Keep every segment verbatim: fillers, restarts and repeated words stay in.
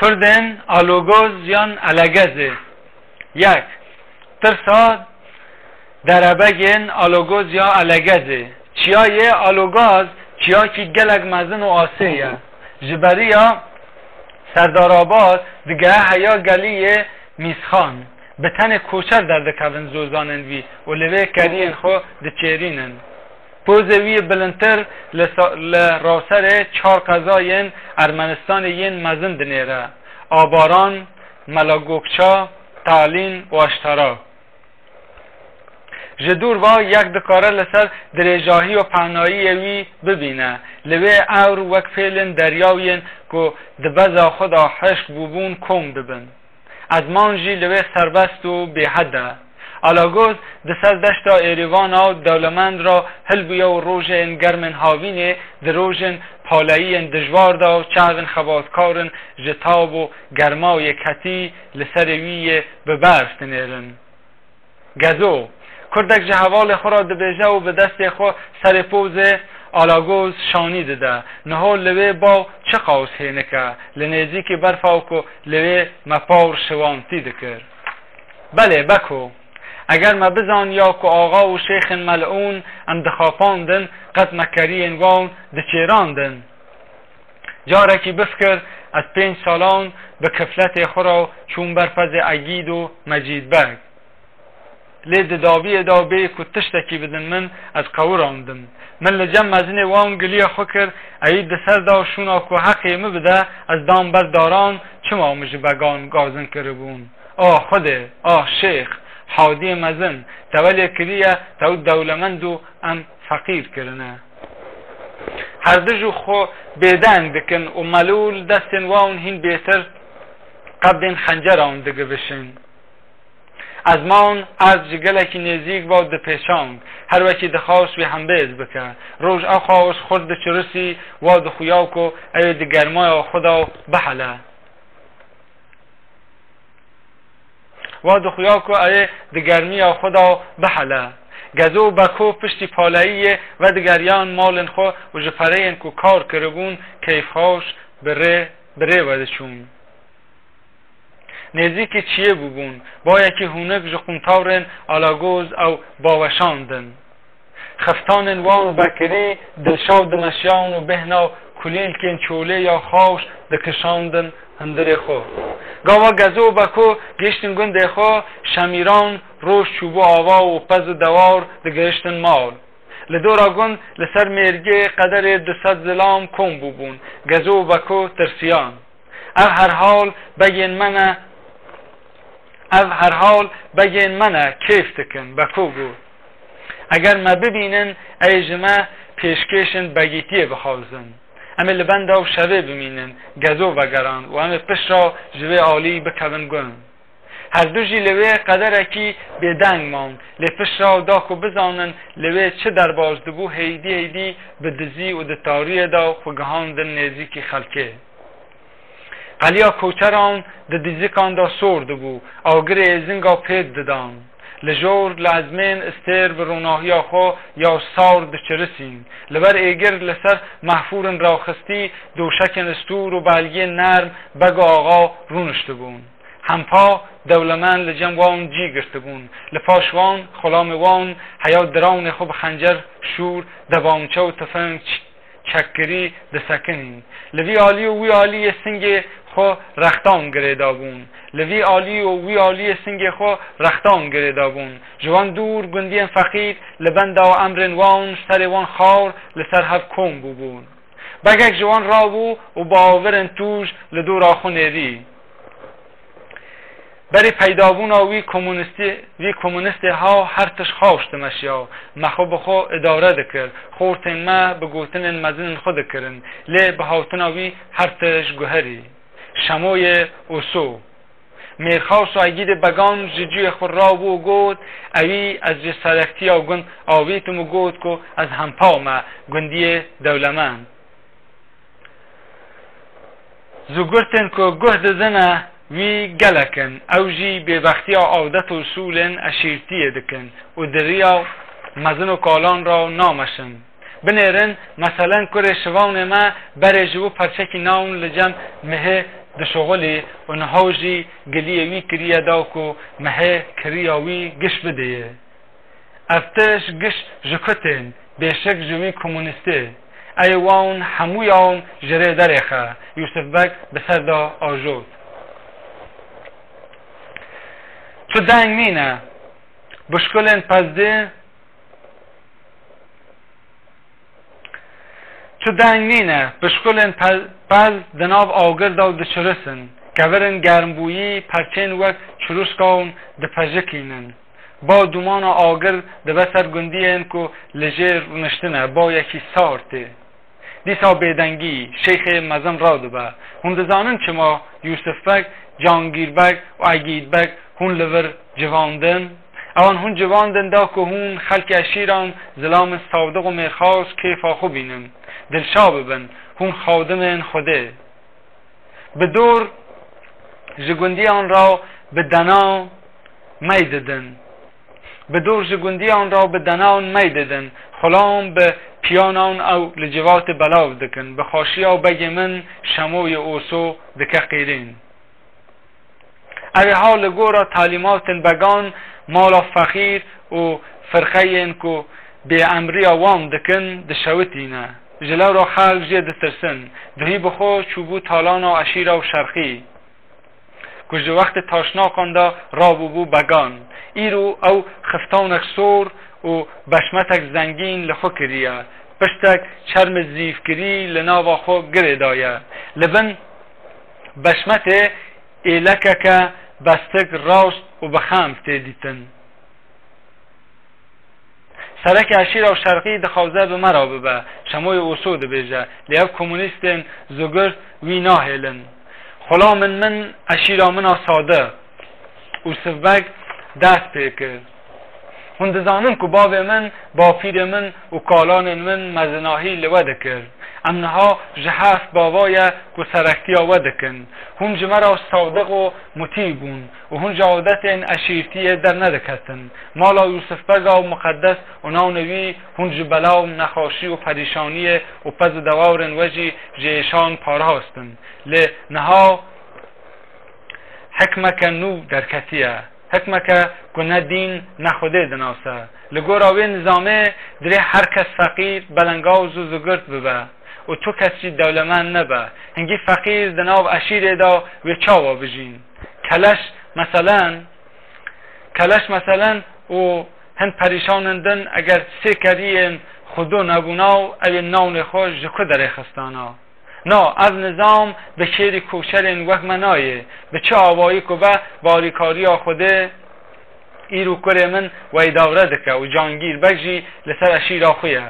Kurdên Alogoz yan Elegezê. Yek. Tirsa derebegên Alogoz ya Elegezê. Çiyayê Alogaz çiyakî gelek mezin û asê ye. Ji beriya Serdarabad digehe heya geliyê Mîsxan. Bi tenê koçer derdikevin zozanên wî û li vê keriyên xwe diçêrînin. Pozê wî yê bilindtir li sa-, li raserê çar qezayên Ermenistanê yên mezin dinêre: Abaran, Melagokça, Talîn û Aştara. Ji dûr ve yek dikare li ser dirêjahî û pehnayiyê wî bibîne. Li wê ewr wek pêlên deryawiyên ku di beza xwe de hişk bûbûn kom dibin. Ezman jî li wê serbest û bêhed e. Alagoz di ser deşta Êrîvana dewlemend re hilbûye û rojên germên havînê di rojên paleyiyên dijwar de çavên xebatkarin ji tab û germa û yekhetî li serê wî yê bi berf dinêrin. Gezo. Kurdek ji hevalê xwe re dibêje û bi destê xwe serê pozê Alagoz şanî dide. Niho li wê baw çi qawis hênik e, li nêzîkî berfa ku li wê me pawr şiwantî dikir. Belê, Beko. Eger me bizaniya ku axa û şêxên melûn em dixapandin, qet me keriyên wan diçêrandin. Carekî bifikir, ez pênc salan bi kifletê xwe re çûm ber pezê Egîd û Mecîd Beg. Lê di dawiyê de bê ku tiştekî bidin min, ez qewirandim. Min li cem mezinê wan giliya xwe kir, ewî di ser da şûna ku heqê min bide, ez dam ber daran, çima min ji began gazin kiribûn. Ah Xwedê, ah Şêx, Hadiyê mezin, te welê kiriye, te û dewlemend û em feqîr kirine. Herdij û xwe bêdeng dikin û melûl destên wan hîn bêtir qebdên xenceran digivişin. Ezman erd ji gelekî nêzîk ve dipêçand, her wekî dixwast wî hembêz bike. Roj ew xwewş xurt diçirisî, wa dixuya ku ew ê di germaya xwe de bihele. Wa dixuya ku ew ê di germiya xwe de bihele. Gezo û Beko piştî paleyiyê vedigeriyan malên xwe û ji pereyên ku kar kiribûn keyfxweş bi rê, bi rê ve diçûn. Nêzîkî çiyê bûbûn, bayekî hûnik ji qûntarên Alagoz ew baweşandin. Xiftanên wan vekirî dilşaw dimeşiyan û bêhna kulîlkên çolê ya xawş dikişandin hundirê xwe. Gava Gezo û Beko gihiştin gundê xwe, şemîran roj çûbû ava û pez û dewar digihiştin mal. Li dora gund li ser mêrgê qederê du sed zilam kom bûbûn. Gezo û Beko tirsiyan. Ev herhal begên me ne, ev herhal begên me ne, kêf dikin, Beko got. Eger me bibînin, ey ji me pêşkêşên begîtiyê bixwazin. Em ê li benda û şevê bimînin, Gezo vegerand û em ê pişt re ji vê alî bikevin gund. Herdu jî li wê qederekî bêdeng man, lê pişt re da ku bizanin li wê çi derbas dibû, heydî heydî bi dizî û di tariyê de xwe gihandin nêzîkî xelkê. Qeliya koçeran di dizîkan de sor dibû, agirê êzinga pêt didan. Li jor li ezmên stêr bi ronahiya xwe ya sar diçirisîn. Li ber êgir li ser mehfûrin raxistî doşekên stûr û belgiyên nerm Bego Axa rûniştibûn. Hempa dewlemend li cem wan cî girtibûn. Li paş wan, xulamê wan heya dirawnê xwe bi xencer, şûr, debançe û tifing ç-, çekkirî disekinîn. Li vî alî û wî alî yê singê xwe rextan girêdabûn. Li vî alî û wî alî yê singê xwe rextan girêdabûn. Ji wan dûr gundiyên feqîr li benda emrên wan, serê wan xar li ser hev kom bûbûn. Begek ji wan rabû û bi avirên tûj li dora xwe nêrî. Berî peydabûna wî komunistî, wî komunistê ha her tişt xawş dimeşiya. Me xwe bi xwe îdare dikir. Xortên me bi gotinên mezinên xwe dikirin. Lê bi hatina wî her tişt guherî. Şemoyê Oso. Mêrxas û Egîdê Began ji cihê xwe rabû û got, ewî ez ji serektiya gund avîtim û got ku ez hempa me, gundiyê dewlemend. Zûgurtên ku guh didine wî gelek in, ew jî bêbextiya adet û usûlên eşîrtiyê dikin û di riya mezin û kalan re nameşin. Binêrin, meselen kurê şivanê me berê ji bo perçekî nawn li cem mihê dişuxulî û niha jî giliyê wî kiriye da ku mehê kiriya wî giş bidêye. Ev tişt giş ji ku tên, bêşik ji wî komunîstê. Ey wan hemûya wan ji rê derêxe, Yûsif Beg bi ser de ajot. Tu deng nîne, bişkulên pezdê Tu deng nîne, pişkulên pe-, pez di nav agir de û diçirisin. Kevirên germbûyî perçên wek çirûşka wan dipejikînin. Ba dûmana agir dibe ser gundiyên ku li jêr rûniştine, bayekî sar tê. Dîsa bêdengî, şeyxê mezin radibe. Hûn dizanin çima Yûsif Beg, Cangîr Beg û Egîd Beg hûn li vir civandin? Ewan hûn civandin da ku hûn xelkê eşîran zilamên Sawdiq û Mêrxas kêfa xwe bînin, dilşa bibin, hûn xadimên Xwedê. Bi dor ji gundiyan re bi denan mey didin. Bi dor ji gundiyan re bi denan mey didin. Xulam bi piyanan ew li civatê belav dikin. Bi xweşiya begê min Şemoyê Oso dike qîrîn. Ew ê ha li gora talîmatên began mala feqîr û firqeyên ku bêemriya wan dikin dişewitîne. Ji lewra xelk jê ditirsin. Duhî bi xwe çûbû talana eşîra û şerqî, ku ji wextê taşnakan de rabûbû began. Îro ew xiftanek sor û beşmetek zengîn li xwe kiriye. Piştek çermê zîvkirî li nava xwe girê daye. Li bin beşmetê êlekeke bestik rast û bi xem tê dîtin. Sereke eşîra û şerqî dixwaze bi me re bibe, Şemoyê Oso dibêje, lê ev komunîstên zugurt wî nahêlin. Xulamên min eşîra min a Sadiq û Sivbeg dest pê kir. Hûn dizanin ku bavê min, bapîrê min û kalanên min mezinahî li we dikir. Em niha ji heft bava ye ku serektiya we dikin. Hûn ji me re sadiq û mutî bûn û hûn ji adetên eşîrtiyê dernediketin. Mala Yûsifbega û miqedes û navnê wî hûn ji bela û nexweşî û perîşaniyê û pez û dewarên we jî ji êşan parastin. Lê niha hikmeke nû derketiye. Hikmeke ku ne dîn ne Xwedê dinase. Li gora wê nizamê divê her kes feqîr, belengaz û zigirt bibe û tu kes jî dewlemend nebe. Hingî feqîr di nav eşîrê de wê çawa bijîn? Keleş, meselen, Keleş, meselen, û hin perîşanên din eger sê keriyên xwe do nebûna û ew ê navnê xwe ji ku derê xistana? Na, ev nizam bi kêrî koçerên wek me nayê. Bi çi awayî ku be barîkariya Xwedê îro kurê min we îdare dike û Cangîr Beg jî li ser eşîra xwe ye.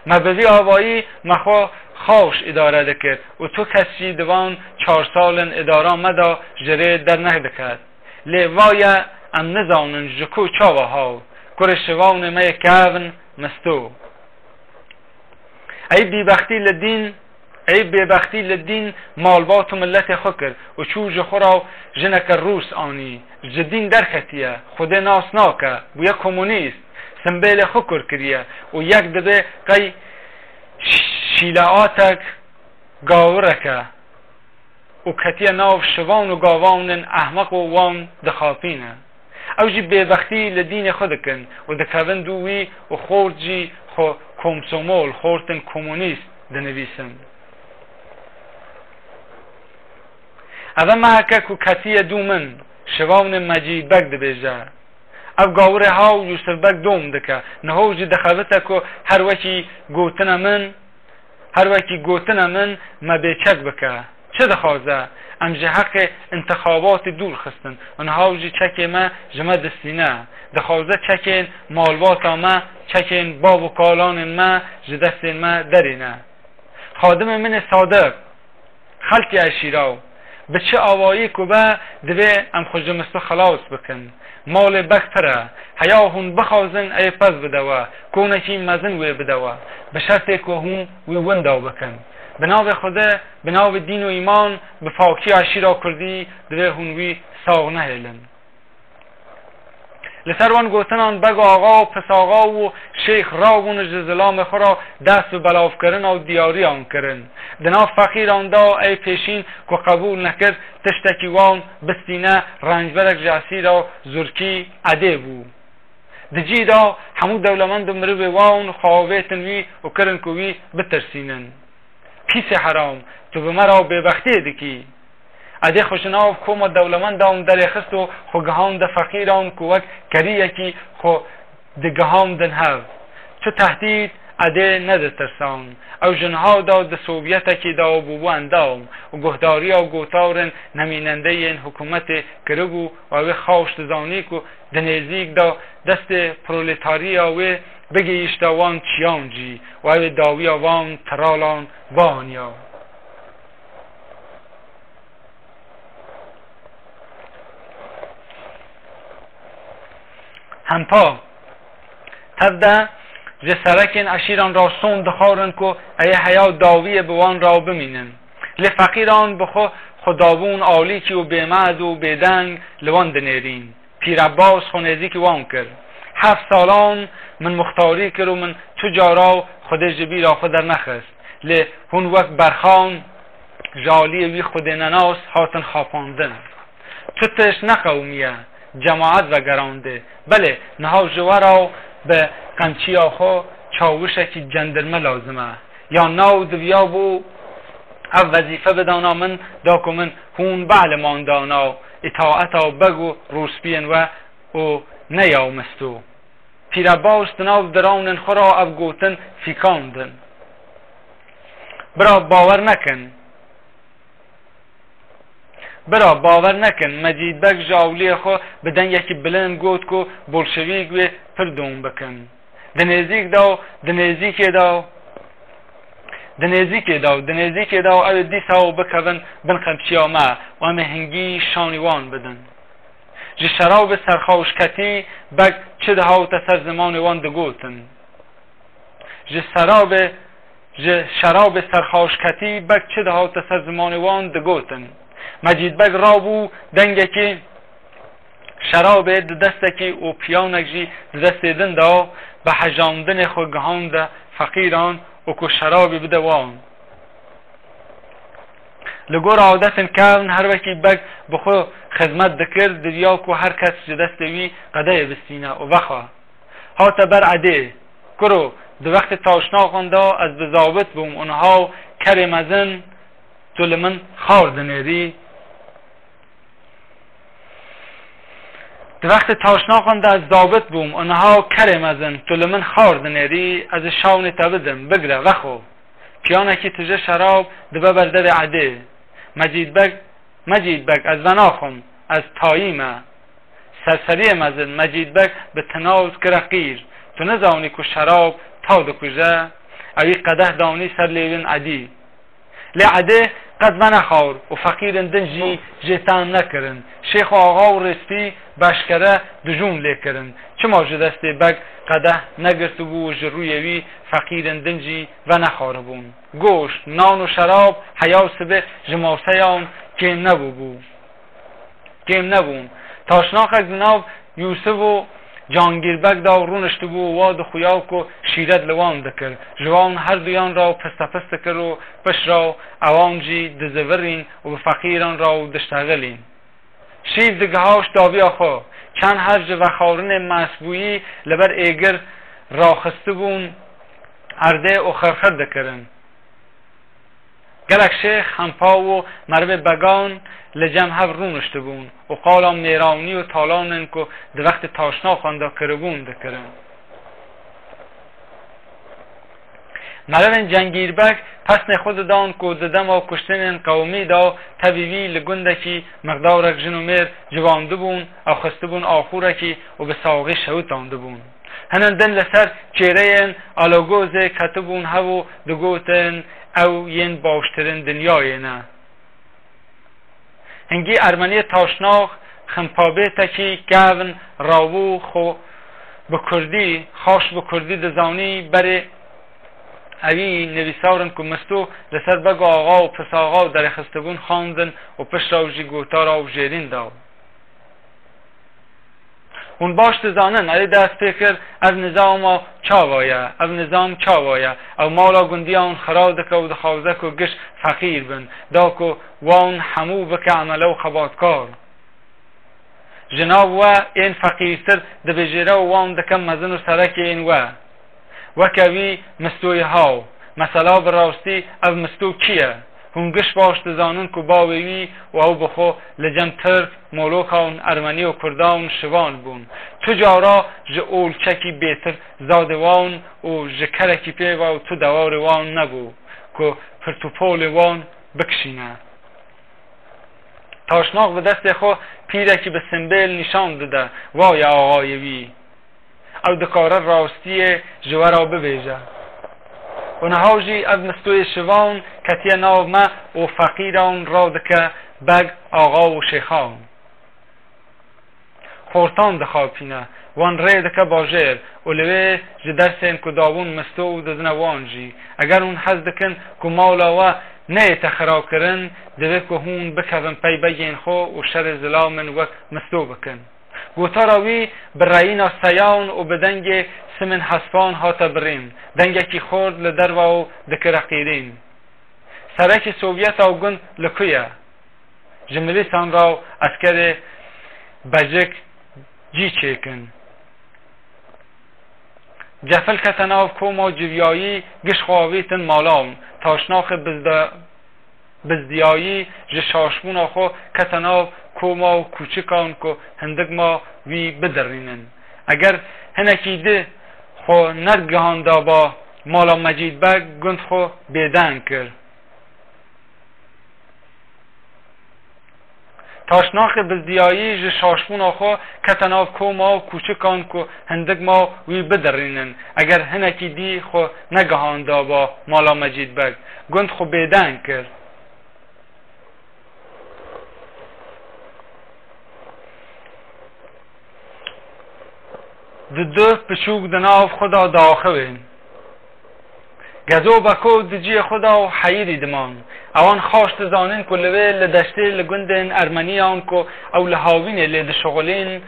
Me bi vî awayî me xwe xaş îdare dikir û tu kes jî di van çar salên îdara me de ji rê dernediket. Lê va ye em nizanin ji ku çawa haw, kurê şivawnê me yê kevn misto. Ey bêbextî li dîn, ey bêbextî li dîn malbat û miletê xwe kir û çû ji xwe re jineke rûs anî. Ji dîn derketiye, Xwedê nas nake, bûye komunîst, simbêlê xwe kûr kiriye û yek dibê qey şîleatek gawireke û ketiye nav şivan û gavanên ehmeq û wan dixapîne. Ew jî bêbextî li dînê xwe dikin û dikevin dû wî û xort jî xwe komsomol, xortên komunîst dinivîsin. Eve meheke ku ketiye dû min, şivawnê Mecîd Beg dibêje. Ev gawirê haw Yûsif Beg dom dike. Niho jî dixebite ku her wekî gotina min, her wekî gotina min me bêçek bike. Çi dixwaze? Em ji heqê intixabatê dûr xistin. Niha jî çekê me ji me distîne. Dixwaze çekên malbata me, çekên bav û kalanên me ji destên me derîne. Xadimê min ê sadiq, xelkê eşîra, bi çi awayî ku be, divê em xwe ji misto xelas bikin. Malê Beg pir e. Heya hûn bixwazin, ê pez bide we, konekî mezin wê bide we. Bi şertê ku hûn wî winda bikin. Bi navê Xwedê, bi navê dîn û îman, bi pakiya eşîra kurdî divê hûn wî sax nehêlin. Li ser wan gotinan beg axa û pisaxa û şêx rabûn ji zilamê xwe re dest bi belavkirina û diyariyan kirin. Di nav feqîran de ey pêşîn ku qebûl nekir tiştekî wan bistîne, rencberek ji esîra zûrkî Edê bû. Di cî de hemû dewlemend û mirivê wan xwe avêtin wî û kirin ku wî bitirsînin. Pîsê heram, tu bi me re bêbextiyê dikî. Edê xwe ji nav koma dewlemendan derêxist û xwe gihand de feqîran ku wek keriyekî xwe digihandin hev. Çi tehdîd Edê neditirsan. Ew ji niha de di Sovyetekî de bûbû endam û guhdariya gotarên nemînendeyên hikûmetê kiribû û ew ê xaş dizanî ku di nêzîk de destê proletariya wê bigihîşte wan çiyan jî û ew ê dawiya van tiralan bianiya. Hempa, tev de ji serekên eşîran re son dixwarin ku ey heya dawiyê bi wan re bimînin. Lê feqîran bi xwe xwedabûn alîkî û bêmed û bêdeng li wan dinêrîn. Pîr Ebbas xwe nêzîkî wan kir. Heft salan min muxtarî kir û min tu cara Xwedê ji bîra xwe dernexist. Lê hûn wek berxan ji aliyê wî Xwedênenas hatin xapandin. Tu tişt neqewimiye, cemaet vegerandê. Belê, niha ji we re bi qemçiya xwe çawişekî cendirme lazim e. Ya naw diviya bû ev wezîfe bidana min, da ku min hûn be'liman dana, îtaeta beg û rûspiyên we û ne ya mistû. Pîr Ebbas di nav dirawnên xwe re ev gotin fîkandin. Bira, bawer nekin. Bira, bawer nekin, Mecîd Beg ji awliyê xwe bi dengekî bilind got ku bolşevîk wê pir dûm bikin. Di nêzîk de û di nêzîkê de û di nêzîkê de û di nêzîkê de û ew ê dîsa û bikevin bin qemçiya me û em ê hingî şanî wan bidin. Ji şerabê serxaşketî Beg çi dihawte ser zimanê wan digotin. Ji serabê, ji şerabê serxaşketî Beg çi dihawte ser zimanê wan digotin. Mecîd Beg rabû dengekî şerabê di destekî û piyanek jî di destê din de bi hejandinê xwe gihande feqîran û ku şerabê bide wan. Li gor adetên kevn her wekî Beg bi xwe xizmet dikir, diviya ku her kes ji destê wî qedeyê bistîne û vexa. Hate ber Edê. Kuro, di wextê taşnaxan de ez bi zabit bûm û niha kerê mezin tu li min xar dinêrî. Di wextê taşnaxan de ez zabit bûm û niha kerê mezin tu li min xar dinêrî, ez ê şawnê te bidim, bigre, vexo. Piyanekî tije şerab dibe ber devê Edê. Mecîd Beg, Mecîd Beg, ez venaxwim, ez tayî me. Serseriyê mezin Mecîd Beg bi tinaz kire qîr. Tu nizanî ku şerab taw dikuje? Ewî qedeh danî ser lêwên Edî. Lê Edê qet venexwar û feqîrên din jî jê tehm nekirin. Şêx û axa û rêspî beşkere dijûn lê kirin. Çima ji destê Beg qedeh negirtibû û ji rûyê wî feqîrên din jî venexwaribûn? Goşt, nan û şerab heya û sibê ji maseyan kêm nebûbû. Kêm nebûn. Taşnaxek di nav Yûsif û Cangîrbeg de rûniştibû û wa dixuya ku şîret li wan dikir. Ji wan herduyan re pistepist dikir û pişt re ewan jî dizivirîn û bi feqîran re diştexilîn. Şîv digihaşt dawiya xwe. Çend her ji vexwarinên mestbûyî li ber êgir raxistibûn erdê û xirxir dikirin. Gelek şêx, hempa û merivê began li cem hev rûniştibûn û qala mêrawnî û talanên ku di wextê taşnaxan de kiribûn dikirin. Merivên Cengîrbeg pesnê xwe didan ku di dema kuştinên qewimî de tevî wî li gundekî miqdarek jin û mêr civandibûn, ew xistibûn axûrekî û bi saxî şewitandibûn. Hinan din li ser çêreyên alagozê ketibûn hev û digotin, ew yên baştirên dinyayê ne. Hingî ermeniyê taşnax ximpabêtekî kevn rabû xwe bi kurdî, xaş bi kurdî dizanî, berê ewî nivîsarên ku Mistû li ser Beg Axa û Pis Axa derêxistibûn xwendin û pişt re jî gotara û jêrîn da. Hûn baş dizanin, erê dest pê kir, ev nizama çawa ye, ev nizam çawa ye? Ew mala gundiya hûn xira dike û dixwaze ku giş feqîr bin, da ku wan hemû bike emele û xebatkar. Ji nav we ên feqîrtir dibijêre û wan dike mezin û serekê ên we. Weke wî mistoyê haw. Mesela bi rastî ev misto kî ye? Hûn giş baş dizanin ku bavê wî û ew bi xwe li cem Tirk, Moloka û Ermenî û Kurda û Şivan bûn. Tu cara ji olçekî bêtir zadê wan û ji kerekî pê ve û tu dewarê wan nebû ku pirtûpolê wan bikişîne. Taşnax bi destê xwe pîrekî bi simbêl nîşan dide, wa ye axayê wî. Ew dikare rastiyê ji we re bibêje. Û niha jî ev mistoyê şivan ketiye nav me û feqîran radike beg, axa û şêxan. Xortan dixapîne, wan rê dike bajêr û li wê ji dersên ku dabûn misto û didine wan jî. Eger hûn hez dikin ku mala we neyête xirakirin, divê ku hûn bikevin pey begên xwe û şerê zilamin wek misto bikin. Gotara wî bi reyîna seyan û bi dengê simên hespan hate birîn, dengekî xurt li derve û dikire qîrîn. Serekê Sovyeta û gund li ku ye? Ji milîsan re û eskerê becik cî çêkin. Cefil kete nav koma civiyayî, giş xwe avîtin malan. Taşnaxê bizda-, bizdiyayî ji şaşbûna xwe kete nav koma û kûçikan ku hindik ma wî bidirînin. Eger hinekî dî xwe negihanda ba mala Mecîd Beg, gund xwe bêdeng kir. Taşnaxê bizdiyayî ji şaşbûna xwe kete nav koma û kûçikan ku hindik ma wî bidirînin. Eger hinekî dî xwe negihanda ba mala Mecîd Beg, gund xwe bêdeng kir. Di du piçûk di nav xwe de diaxivin. Gezo Beko di cihê xwe de û heyirî diman. Ewan xaş dizanin ku li wê li deştê li gundên Ermeniyan ku ew li hawînê lê dişixulîn,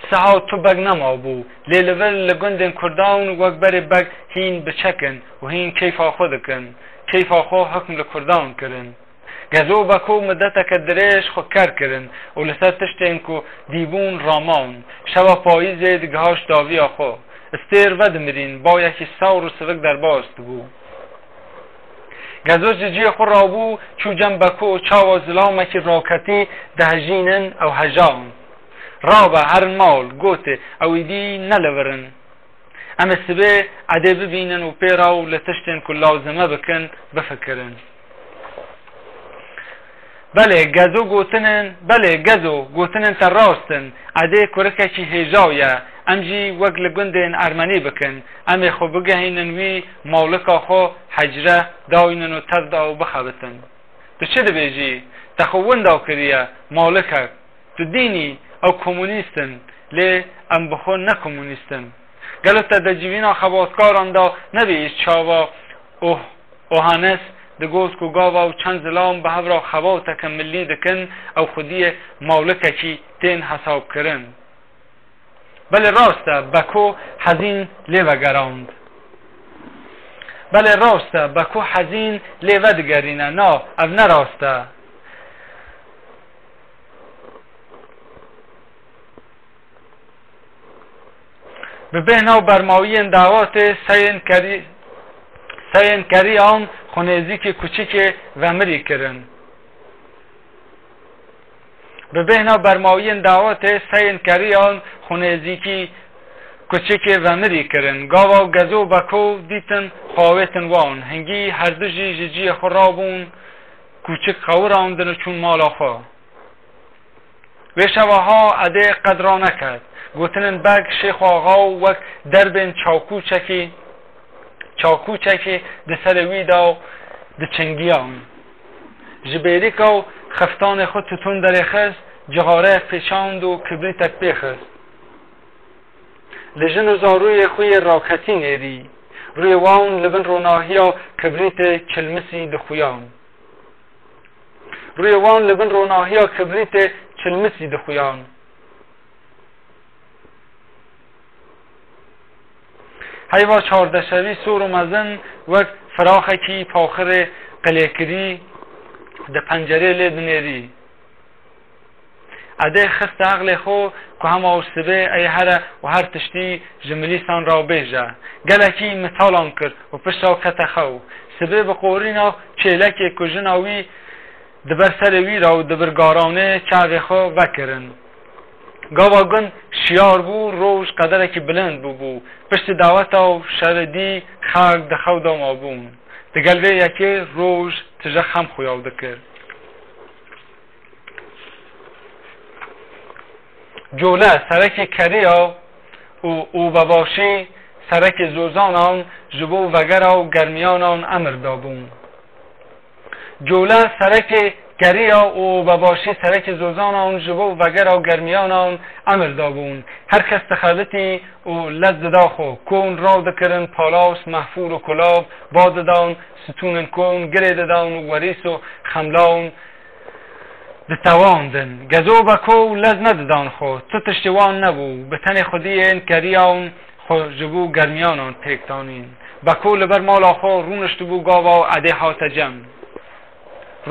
siha tu beg nemabû. Lê li vir li gundên Kurdan wek berê beg hîn biçek in û hîn keyfa xwe dikin. Keyfa xwe hukm li Kurdan kirin. Gezo Beko mideteke dirêj xwe ker kirin û li ser tiştên ku dîbûn raman. Şeva payîzê digihaşt daviya xwe. Stêr vedimirîn, bayekî sawr û sivik derbas dibû. Gezo ji cihê xwe rabû, çû cem Beko û çawa zilamekî raketî dihejînin ew hejan. Rabe herin mal, gotê, ew îdî ne li vir in. Em ê sibê edê bibînin û pê re û li tiştên ku lazim e bikin, bifikirin. Belê, Gezo gotinên, belê, Gezo, gotinên te rast in. Edê kurikekî hêja ye. Em jî wek li gundên Ermenî bikin. Em ê xwe bigehînin wî mawlika xwe, hecre dawînin û tev da û bixebitin. Tu çi dibêjî? Te xwe winda kiriye, mawlikek. Tu dînî ew komunîst in, lê em bi xwe ne komunîst in. Gelo te di civîna xebatkaran de nebihîst çawa Oh-, Ohanes digot ku gava û çend zilam bi hev re xebateke milî dikin, ew xwediyê mawlikekî tên hesabkirin. Belê rast e, Beko hezîn lê vegerand. Belê rast e, Beko hezîn lê vedigerîne. Na, ev ne rast e. Bi bêhna bermawiyên dawetê seyên kerî-, seyên kerî an xwe nêzîkî kuçikê vemirî kirin. Bi bêhna bermawiyên dawetê seyên kerî an xwe nêzîkî kuçikê vemirî kirin. Gava Gezo Beko dîtin xwe avêtin wan. Hingî herdu jî ji cihê xwe rabûn, kuçik qewirandin û çûn mala xwe. Wê şeva ha edê qedra neket. Gotinin beg Şêx Axa û wek derbên çakûçekî, çakûçekî di serê wî de diçingiyan. Ji bêrîka û xeftanê xwe tutûn derêxist, cixareyek pêçand û kibrîtek pê xist. Li jin û zarûyê xwe yê raketî nêrî. Rûyê wan li bin ronahiya kibrîtê çilmisî dixuyan. Rûyê wan li bin ronahiya kibrîtê çilmisî dixuyan. Eyva çardeşevî sor û mezin wek firaxekî paxirê qilêkirî di pencerê lê dinêrî. Edê xiste eqlê xwe ku hema û sibê ey here û her tiştî ji milîsan re bêje. Gelekî mitalan kir û pişta kete xew. Sibê bi qorîna çêlekê ku jina wî di ber serê wî re û di birgaranê çavê xwe vekirin. Gava gund şiyar bû, roj qederekî bilind bûbû. Piştî daweta û şeredî xelk di xew de mabûn. Digel vê yekê roj tije xem xuyaw dikir. Cole serekê keriya û, û bebaşî serekê zozanan ji bo vegera û germiyanan emir dabûn. Cole serekê keriya û bebaşî serekê zozanan ji bo vegera û germiyanan emir dabûn. Her kes dixebitî û lez dida xwe. Kon raw dikirin, palas, mehfûr û kulav ba didan, stûnên kon girê didan û werîs û xemlawn ditewandin. Gezo Beko lez nedidan xwe. Tu tiştê wan nebû. Bi tenê xwediyên keriyan xwe ji bo germiyanan pêk danîn. Beko li ber mala xwe rûniştibû gava û Edê hate cem.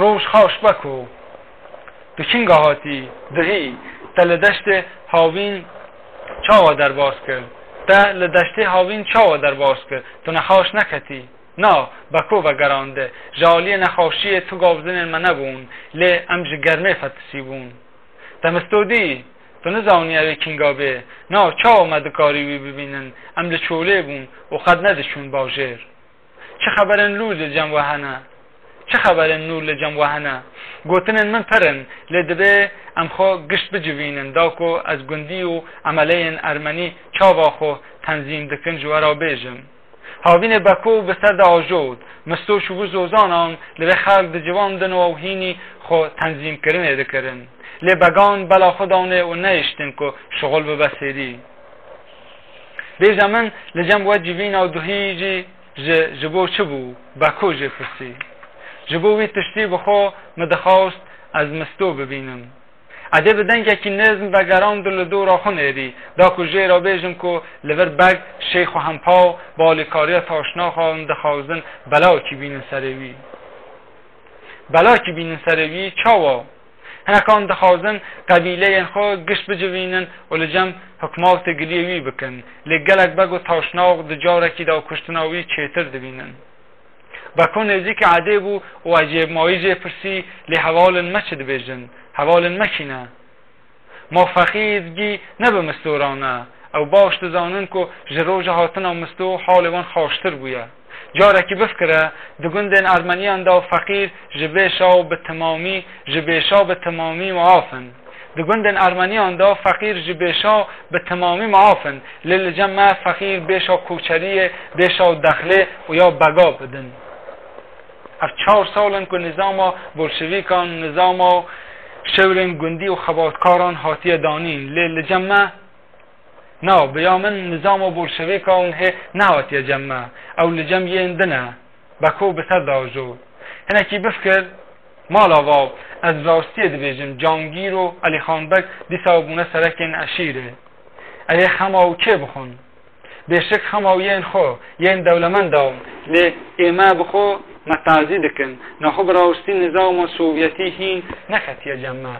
Roj xaş Beko. Tu kînga hatî? Duhî. Te li deştê havîn çawa derbas kir? Te li deştê havîn çawa derbas kir? Tu nexaş neketî? Na, Beko vegerande. Ji aliyê nexaşiyê tu gavzinên me nebûn, lê em ji germê fetisîbûn. Te Misto dî? Tu nizanî ew ê kînga bê? Na, çawa me dikarî wî bibînin? Em li çolê bûn û qet nediçûn bajêr. Çi xeberên nû li cem we hene? Çi xeberên nû li cem we hene? Gotinên min pir in, lê divê em xwe gişt bicivînin, da ku ez gundî û emeleyên ermenî çava xwe tenzîm dikin, ji we re bêjim. Havînê Beko bi ser de ajot. Misto çûbû zozanan, li vê xelk dicivandin û ew hînî xwe tenzîmkirinê dikirin. Lê Began bela xwe danê û nehiştin ku şixul bibe sêrî. Bêje min, li cem we civîna duhî jî ji, ji bo çi bû? Beko jê pirsî. Ji bo wî tiştî bi xwe min dixwast ez Misto bibînim. Edê bi dengekî nêzm vegerand û li dora xwe nêrî, da ku jê re bêjim ku li vir beg, şêx û hempa û bi alîkariya taşnaxan dixwazin belawekî bînin serê wî. Belawekî bînin serê wî çawa? Hinekan dixwazin qebîleyên xwe giş bicivînin û li cem hikmatê giliyê wî bikin. Lê gelek beg û taşnax di carekî de kuştina wî çêtir dibînin. Beko nêzîkî Edê bû û ecêbmayî jê pirsî, lê hevalên me çi dibêjin? Hevalên me kî ne? Ma feqîr gî ne bi Misto re ne? Ew baş dizanin ku ji roja hatina Misto halê wan xaştir bûye. Carekî bifikire, di gundên ermeniyan de feqîr ji bêşa û bi timamî, ji bêşa bi timamî muaf in. Di gundên ermeniyan de feqîr ji bêşa bi timamî muaf in, lê li cem me feqîr bêşa koçeriyê, bêşa dexlê û ya bega bidin. Ev çar sal in ku nizama bolşevîkan, nizama şewrên gundî û xebatkaran hatiye danîn, lê li cem me, na, bi ya min nizama bolşevîkan hê nehatiye cem me. Ew li cem yên din e. Beko bi ser de ajo. Hinekî bifikir, mala va, ez rastiyê dibêjim, Cangîr û Elîxan Beg dîsa bûne serekên eşîrê. Erê xema û kê bixwin? Bêşik xema û yên xwe, yên dewlemenda, lê ê me bi xwe me tazî dikin. Naxwe bi rastî nizama Sovyetî hîn neketiye cem me.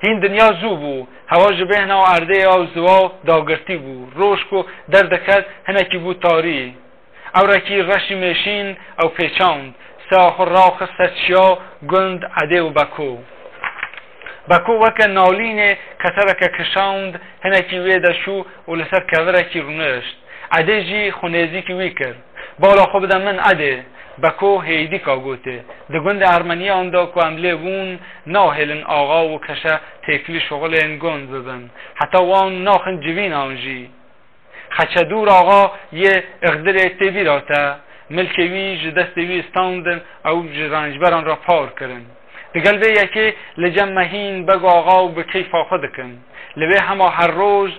Hîn dinya zû bû. Hewa ji bêhna û erdê ya ziwa dagirtî bû. Roj ku derdiket hinekî bû tarî. Ewrekî reşî mêşîn ew pêçand. Sea xwe raxist ser çiya gund Edê û Beko. Beko weke nalînê kesereke kişand hinekî wê de çû û li ser kevirekî rûnişt. Edê jî xwe nêzîkî wî kir. Bala xwe bide min Edê, Beko hêdîka gotê. Di gundê ermeniyan de ku em lê bûn, nahêlin axa û keşe têkilî şixulên gund bibin. Heta wan naxin civînan jî. Xeçedûr axa yê Ixdirê tê bîra te, milkê wî ji destê wî standin, ew ji rencberan re par kirin. Digel vê yekê li cem me hîn Bego axa û bi keyfa xwe dikin. Li wê hema her roj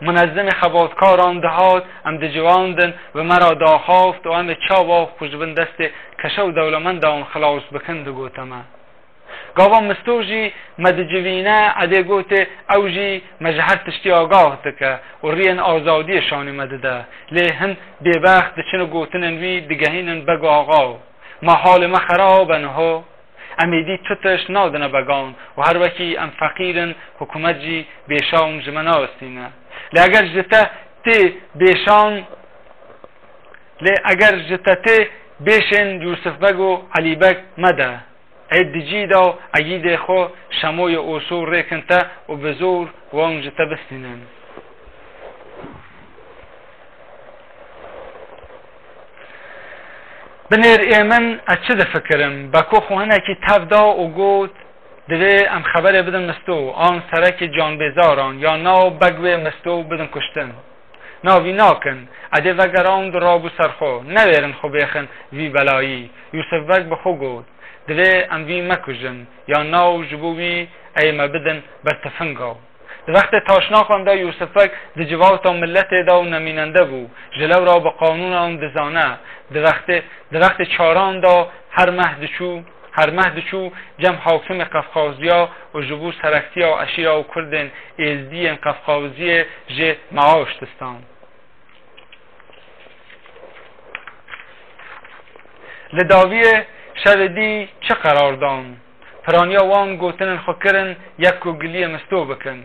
Munezimê xebatkaran dihat, em dicivandin, bi me re daxaft û em ê çawa xwe ji bin destê keşe û dewlemendan xilas bikin, digote me. Gava Misto jî me dicivîne, edê gotê, ew jî me ji her tiştî agah dike û riyên azadiyê şanê me dide. Lê hin bêbext diçine gotinên wî, digehînin beg û axa. Ma halê me xerab e niho. Em êdî tu tişt nadine began û her wekî em feqîr in, hikûmet jî bêşan ji me nastîne. Lê eger ji te tê bêşan, lê eger ji te tê bêşên Yûsif Beg û Elî Beg mede. Ê di cî de egîdê xwe şemoyê osû rêkin te û bi zor wan ji te bistînin. Binêr ê min, ez çi difikirim? Beko xwe hinekî tev da û got, divê em xeberê bidin Misto, an serekê canbêzaran, ya na beg wê Misto bidin kuştin. Na vî nakin, edê vegeran û rabû ser xwe, newêrin xwe bêxin vî belayî. Yûsif Beg bi xwe got, divê em vî mekujin, ya na û ji bo wî ey me bidin ber tifinga. Di wextê taşnaxan de Yûsif Beg di civata miletê de û nemînende bû, ji lewra bi qanûnan dizane. Di wextê, di wextê çaran de her meh diçû, her meh diçû cem hakimê Qefqaziya û ji bo serektiya eşîra û kurdên êzdiyên Qefqaziyê jê meaş distan. Li dawiyê şevê dî çi qerar dan? Piraniya wan gotinên xwe kirin yek ku giliyê Misto bikin.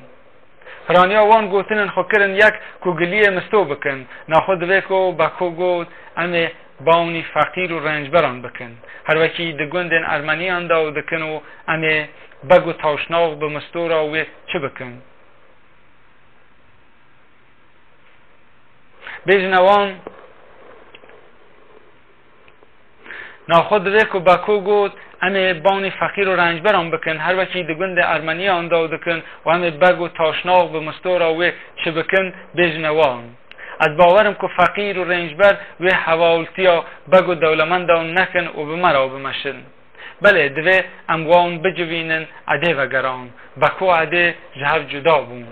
Piraniya wan gotinên xwe kirin yek ku giliyê Misto bikin. Naxwe divê ku Beko got, em ê bawnî feqîr û rencberan bikin. Her wekî di gundên Ermeniyan de û dikin û em ê beg û taşnax bi Misto re wê çi bikin? Bêjine wan, naxwe divê ku Bako got, em ê banî feqîr û rencberan bikin, her wekî di gundê Ermeniyan de dikin û em ê beg û taşnax bi mistora wê çi bikin, bêjine wan. Ez bawer im ku feqîr û rencber wê hevaltiya beg û dewlemendan nekin û bi me re bimeşin. Belê, divê em wan bicivînin, edê vegeran. Beko edê ji hev cuda bûn.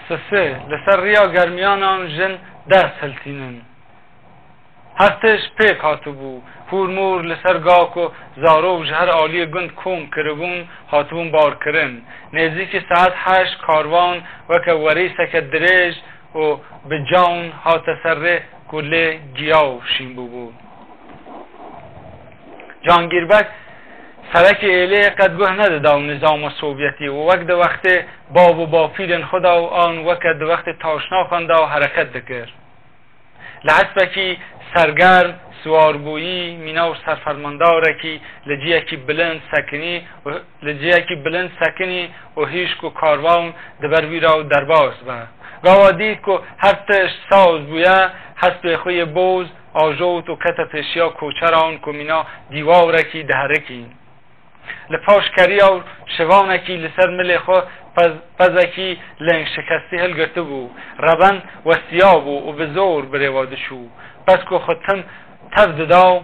Sisê, li ser riya germiyanan jin dest hiltînin. Her tişt pêk hatibû. Hûr mûr li ser ga ku zarok ji her aliyê gund kom kiribûn, hatibûn barkirin. Nêzîkî saet heşt karwan weke werîseke dirêj û bi cawn hate ser rê ku lê giyaw şîn bûbû. Cangîrbek serekê êlê qet guh nedida nîzama Sovyetî û wek di wextê bav û bapîrên xwe de û an weke di wextê taşnaxan de hereket dikir. Li hespekî sergerm, siwarbûyî, mîna û serfermandarekî li ciyekî bilind sekinî û li ciyekî bilind sekinî û hişk û karwan di ber wî re û derbas be. Gava dît ku her tişt saz bûye, hespê xwe yê boz ajot û kete pêşiya koçeran ku mîna dîwarekî diherikîn. Li paş keriya û şivanekî li ser milê xwe pez-, pezekî leng şikestî hilgirtibû. Reben westiya bû û bi zor bi rê ve diçû. Pez ku xwe tim tev dida,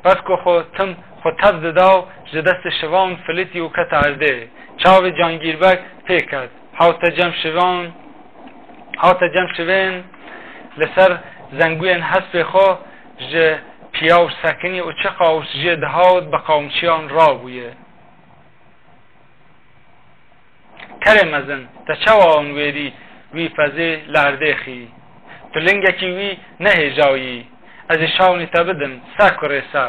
pez ku xwe tim xwe tev dida, ji destê şivan filitî û kete erdê. Çavê Cangîrbek pê ket. Hawte cem şivan, hawte cem şivên li ser zenguyên hespê xwe ji piyaw sekinî û çiqas jê dihat bi qamçiyan rabûye. Kerê mezin, te çawa an wêrî wî pezê li erdê xî? Tu lingekî wî nehêjayî. Ez ê şawnî te bidim, se kurê se.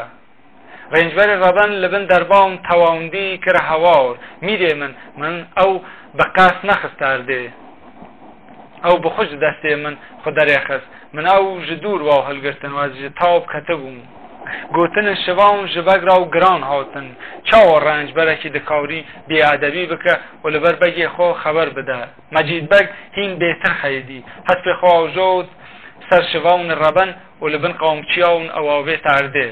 Rêncberê Reben li bin derban tewandî kir hewar. Mîrê min, min ew bi qest nexist erdê. Ew bi xwe ji destê min xwe derêxist. Min ew ji dûr wa hilgirtin û ez ji tab ketibûm. Gotinên şivan ji beg re û giran hatin. Çawa rêncberekî dikarî bêedebî bike û li ber begê xwe xeber bide? Mecîd Beg hîn bêtir xeyidî. Hespê xwe ajot ser şivanê Reben û li bin qamçiya û ew avête erdê.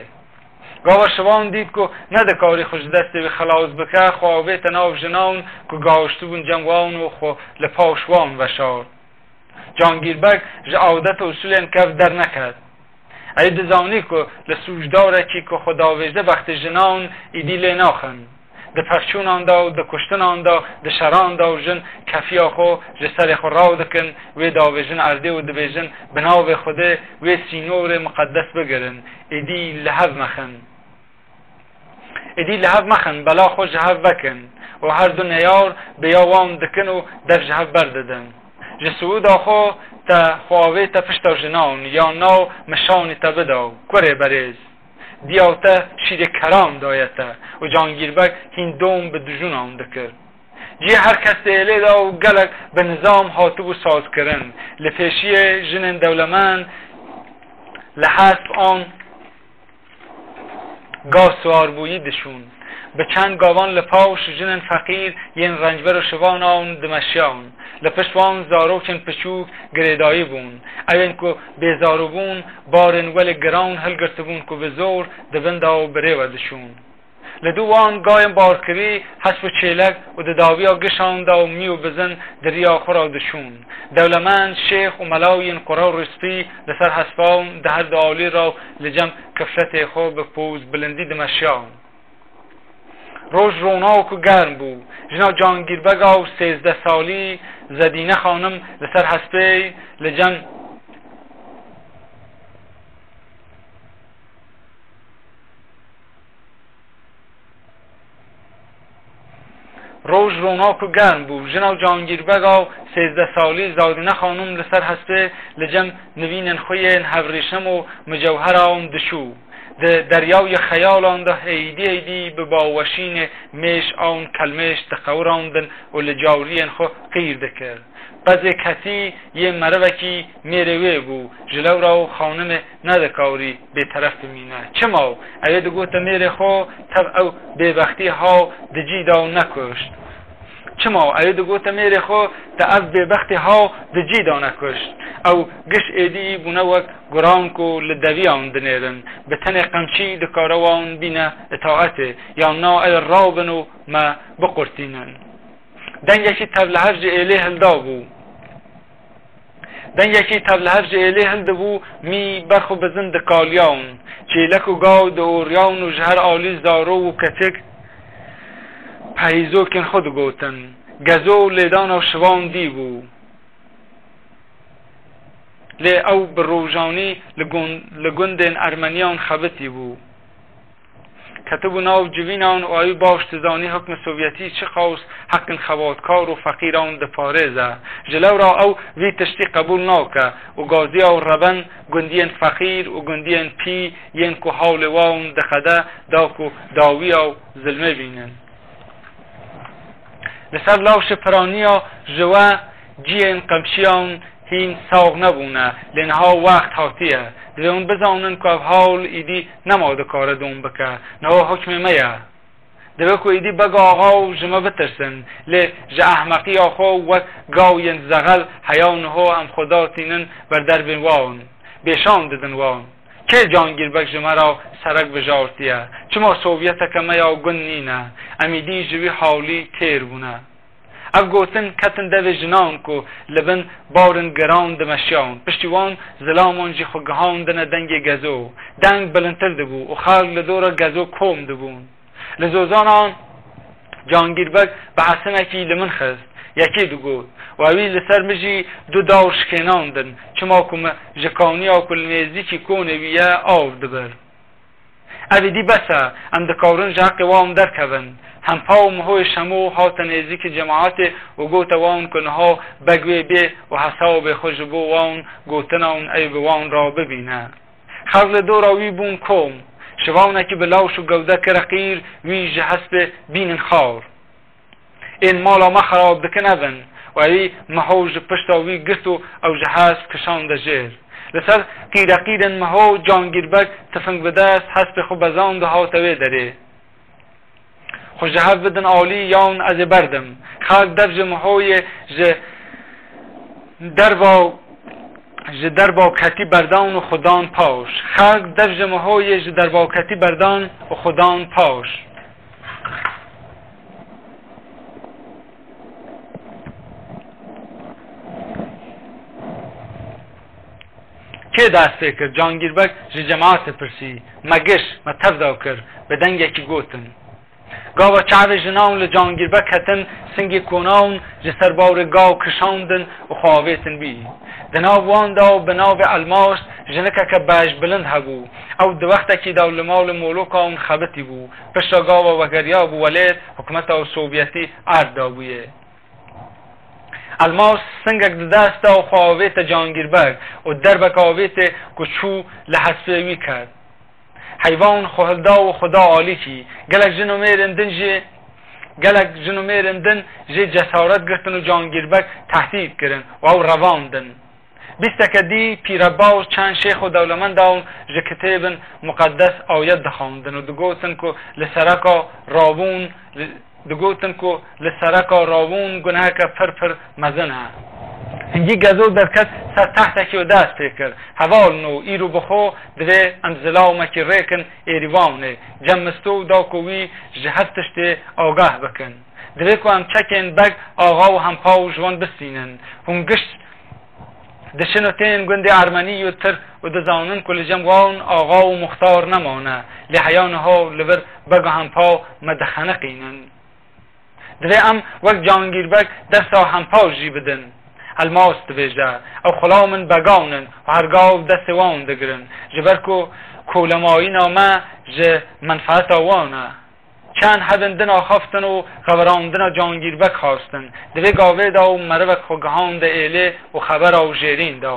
Gava şivan dît ku nedikarî xwe ji destê wî xelas bike, xwe avête nav jinan ku gahiştibûn cem wan û xwe li paş wan veşart. Cangîrbek ji adet û usulên kev derneket. Ey dizanî ku li sûcdarekî ku xwe davêjde bextê jinan îdî lê naxin. Di pevçûnan de û di kuştinan de, di şeran de û jin kefiya xwe ji serê xwe raw dikin, wê davêjin erdê û dibêjin, bi navê Xwedê wê sînorê miqedes bigirin, êdî li hev mexin. Êdî li hev mexin, bela xwe ji hev vekin û her du neyar bi ya wan dikin û dev ji hev berdidin. Ji siûda xwe te xwe avête pişta jinan, ya nav mişanî te bida, kurê berêz. Diya te şîrê keran daye te û Cangîrbek hîn dom bi dijûnan dikir. Cihê her kes di êlê de û gelek bi nizam hatibû sazkirin. Li pêşiyê jinên dewlemend li hesp an gaz siwarbûyî dişûn. Bi çend gavan li pawş jinên feqîr yên rencber û şivan an dimeşiyan. Li pişt wan zarokên piçûk girêdayî bûn. Ewên ku bêzarû bûn, barên welê giran hilgirtibûn ku bi zor di bin de û bi rê ve diçûn. Li dû wan gayên barkirî, hesp û çêlek û di dawiya gişan de û mî û bizin di riya xwe re diçûn. Dewlemend, şêx û mela yên qura û rûspî li ser hespan di her du alî re û li cem kifletê xwe bi poz bilindî dimeşiyan. Roj ronak û germ bû. Jina Cangîrbega û sêzdeh salî Zedîne xanim li ser hespê li cem Roj ronak û germ bû. Jina Cangîrbega û sêzdeh salî Zedîne xanim li ser hespê li cem nivînên xwe yên hevrîşim û mucewheran diçû. Di deryawê xeyalan de heydî heydî bi baweşînê mêş an kelmêş diqewirandin û li cawriyên xwe qîr dikir. Qezê ketî yê merivekî mêrê wê bû. Ji lewra û xanimê nedikarî bêteref bimîne. Çima? Ew ê digote mêrê xwe, tev ew bêbextî ha di cî de û nekuşt. Çima? Ew ê digote mêrê xwe, te ev bêbextî ha di cî de nekuşt. Ew giş êdî bûne wek guran ku li deviyan dinêrin. Bi tenê qemçî dikare wan bîne îtaetê. Yan na ew ê rabin û me biqurtînin. Dengekî tevlihev ji êlê hilda bû. Dengekî tevlihev ji êlê hildibû, mî berx û bizin dikaliyan. Çêlek û gaw dioriyan û ji her alî zarok û keçik pehîzokên xwe digotin. Gezo lêdana şivan dî bû. Lê ew bi rojanî li gun-, li gundên Ermeniyan xebitî bû. Ketibû nav civînan û ew baş dizanî hukmê Sovyetî çiqas heqên xebatkar û feqîran diparêze. Ji lewra ew vî tiştî qebûl nake û gaziya û reben gundiyên feqîr û gundiyên pî yên ku hawlê wan diqede da ku dawiya û zilmê bînin. Li ser lawşê piraniya ji we cihên qemçiyan hîn sax nebûne, lê niha wext hatiye. Divê hûn bizanin ku ev hawl îdî nema dikare dom bike. Niha hukmê me ye. Divê ku îdî Beg Axa û ji me bitirsin, lê ji ehmeqiya xwe wek gawiyên zexel heya niha em xwe datînin ber derbên wan. Bêşan didin wan. Kê Cangîrbek ji me re serek bijartiye? Çima Sovyeteke me ya gund nîne? Em îdî ji wî hawlî têr bûne. Ev gotin ketin devê jinan ku li bin barên giran dimeşiyan. Piştî wan zilaman jî xwe gihandine dengê gezo. Deng bilindtir dibû û xelk li dora gezo kom dibûn. Li zozanan Cangîrbek behesinekî li min xist. Yekê digot, "Wa wî li ser min jî du dawr şikênandin, çima ku min ji kaniya ku li nêzîkî konê wî ye av dibir." Ev êdî bes e, em dikarin ji heqê wan derkevin. Hempa û Mihoyê Şemo hate nêzîkî cemaetê û gote wan ku niha Beg wê bê û hesabê xwe ji bo wan gotinan ew bi wan re bibîne. Xelk li dora wî bûn kom. Şivanekî bi lawş û gewde kire qîr, wî ji hespê bînin xar. Ên mala me xerab dikin ev in. Û ewî Miho ji pişta wî girt û ew ji hesp kişande jêr. Li ser qîreqîrên Miho Cangîrbek tifing bi dest hespê xwe bezand û hate wê derê. Xwe ji hev bidin alî yan ez ê berdim. Xelk dev ji Mihoyê ji derva, ji derba ketî berdan û xwe dan paş. Xelk dev ji Mihoyê ji derba ketî berdan û xwe dan paş. Kê dest pê kir? Cangîrbek ji cemaetê pirsî. Me giş, me tev da kir. Bi dengekî gotin. Gava çavê jinan li Cangîrbek ketin, singê konan ji ser bawrê gav kişandin û xwe avêtin wî. Di nav wan de û bi navê Elmas jinikeke beşbilind hebû. Ew di wextekî de li malê moloka wan xebitî bû. Pişta gava vegeriyabû welêt, hikûmeta Sovyetî erd dabûye. Elmas singek di dest de û xwe avête Cangîrbek û derbek avête ku çû li hespê wî ket. Heyvan xwe hilda û xwe da alîkî. Gelek jin û mêrên din jî, gelek jin û mêrên din jê cesaret girtin û Cangîrbek tehdît kirin û ew revandin. Bîsteke dî pîrebaz çend şêx û dewlemenda wan ji kitêbin muqeddes ayet dixwendin û digotin ku li sereka rawûn, li, digotin ku li sereka rawûn guneheke pir pir mezin e. Hingî Gezo derket ser tehtekî û dest pê kir. Hevalno, îro bi xwe divê em zilamekî rêkin êrî wan ê. Cem Misto da ku wî ji her tiştê agah bikin. Divê ku em çekên beg, axa û hempa û ji wan bistînin. Hûn gişt diçin û tên gundê Ermenî û Tirk û dizanin ku li cem wan axa û muxtar nemane. Lê heya niha li vir beg û hempa me dixeniqînin. Divê em wek Cangîrbek dersa hempa jî bidin. Elmas dibêje, ew xulamên began in û her gav destê wan digirin, ji ber ku kolemayîna me ji menfeeta wan e. Çend hebên din axaftin û xeberandina Cangîrbek xwestin. Di vê gavê de û merivek xwe gihande êlê û xebera û jêrîn da.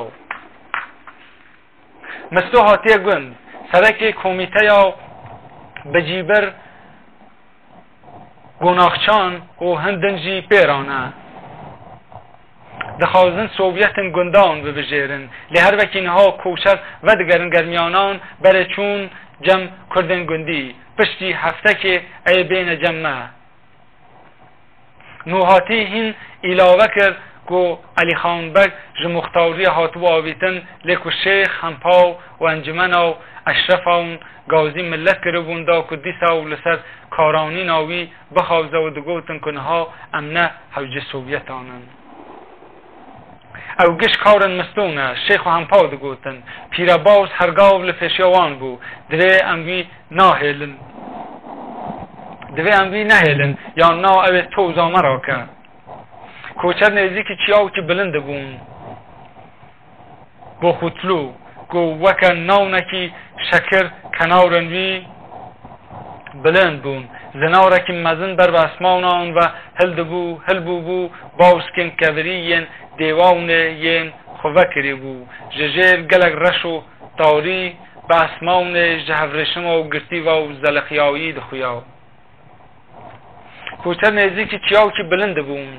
Misto hatiye gund, serekê komîteya bicîbir Gonaxçan û hin din jî pêran e. Dixwazin Sovyetên gundan bibijêrin, lê her wekî niha koçer vedigerin germiyanan berê çûn cem Kurdên gundî. Piştî heftekê ê bêne cem me. Nûhatî hîn îlave kir ku Elîxan Beg ji muxtariyê hatibû avîtin, lê ku şêx, hempa û encimena û eşrefa û gazî milet kiribûn da ku dîsa û li ser karanîna wî bixabize û digotin ku niha em ne hewcê Sovyetan in. Ew giş karên Misto ne, şêx û hempa digotin. Pîrebaz her gav li pêşiya wan bû. Divê em wî nahêlin. Divê em wî nehêlin, yan na ew ê toza me rake. Koçer nêzîkî çiyawekî bilind dibûn. Boxutlu, ku weke nawnekî şekir kenarên wî bilind bûn. Zinarekî mezin ber bi esmanan ve hildibû, hilbûbû, bawskên kevirî yên dêwanê yên xwe vekirîbû. Ji jêr gelek reş û tarî bi esmanê ji hevrêşima û girtîva û zeliqiyayî dixuya. Koçer nêzîkî çiyawekî bilind dibûn.